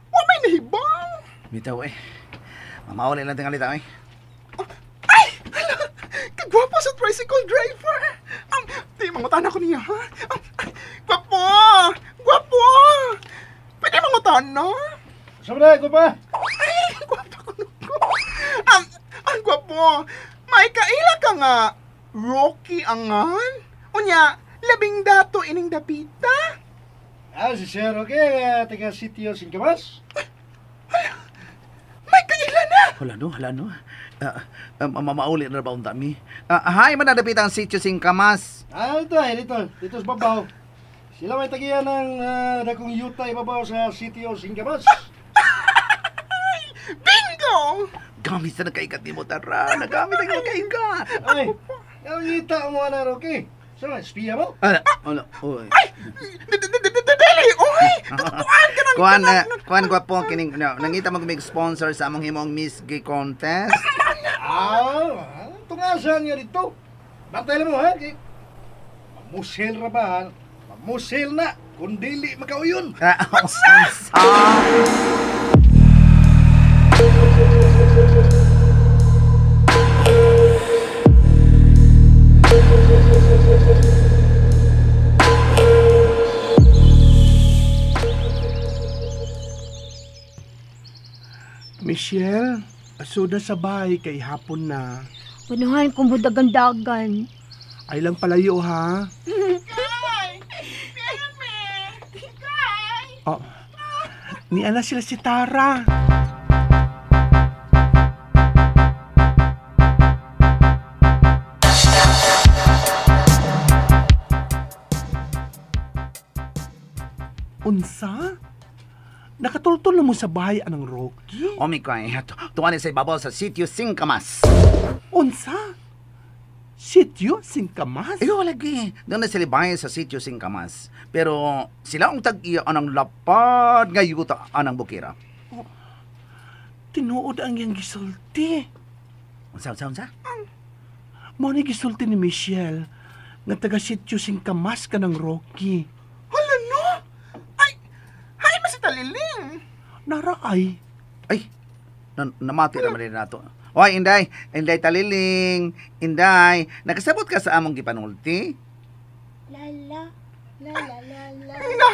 wa may nahibaw. Bitaw eh. Mamauli lang tingali ta eh. Ay, hala, kagwapo sa tricycle driver. Di mangutana ko niya, ha? Gwapo, gwapo. Pwede mangutana? Sabi na, gwapo. Ay, gwapo ko ko. Ang gwapo. May kaila ka nga. Rocky angan? Unya, labing dato ining dapita? Ah, si Sir Rocky, taga Sitio Singkamas. May kaila na! Hala no, hala no. Mamauli na ba unta mi? Hi, man na dapita ang Sitio Singkamas. Ah, ito ay, dito. Dito sa babaw. Sila may tagiya ng dakong yuta ibabaw sa Sitio Singkamas. Bingo! Gamit sa nagkaikat ni mo, tara. Nagamit ang nagkaikat. Ay, nakita mo na, Rocky. So, espiya mo? Ano, oy. Ay! Dili, oy! Kuan ka Kuan, kuan gwapo kining no, nangita mo mig sponsor sa among himong Miss Gay Contest. Ah, tungasan nga dito. Bantay lang mo, ha? Mamusil ra ba, ha? Mamusil na, kung dili makauyon. Unsa? Michelle, asuda sa bahay kay hapon na. Ganahan kong budagan-dagan. Ay lang palayo ha. Oh, niana sila si Tara. Unsa? Nakatultol na mo sa bahay anang Rocky? O Mikoy, tuwan sa ibabaw sa sitio Singkamas. Unsa? Sitio Singkamas? Iyo lagi. Doon na sila bahay sa sitio Singkamas. Pero sila ang tag-iya anang lapad nga yuta anang bukira. Oh, tinuod ang iyang gisulti. Unsa, unsa, unsa? Mao ni gisulti ni Michelle nga taga sitio Singkamas ka ng Rocky. Hala no! Ay, hay mas taliling. Nara ay. Ay, namati naman din nato. Oy, Inday, Inday Taliling, Inday, nakasabot ka sa among gipanulti? La la, la la la la. Na,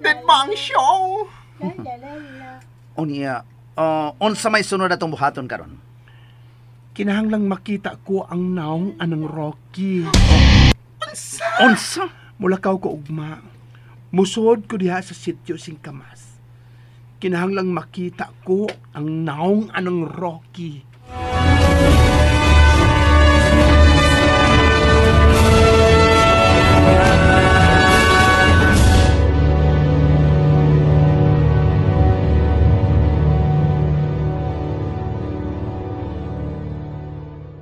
dead ba ang show? La la la la. Unya, unsa may sunod atong buhaton karon? Kinahanglang makita ko ang naong anang Rocky. Unsa? Unsa? Mulakaw ko ugma. Musuod ko diha sa sitio Singkamas. Kinahanglang makita ko ang naong anang Rocky.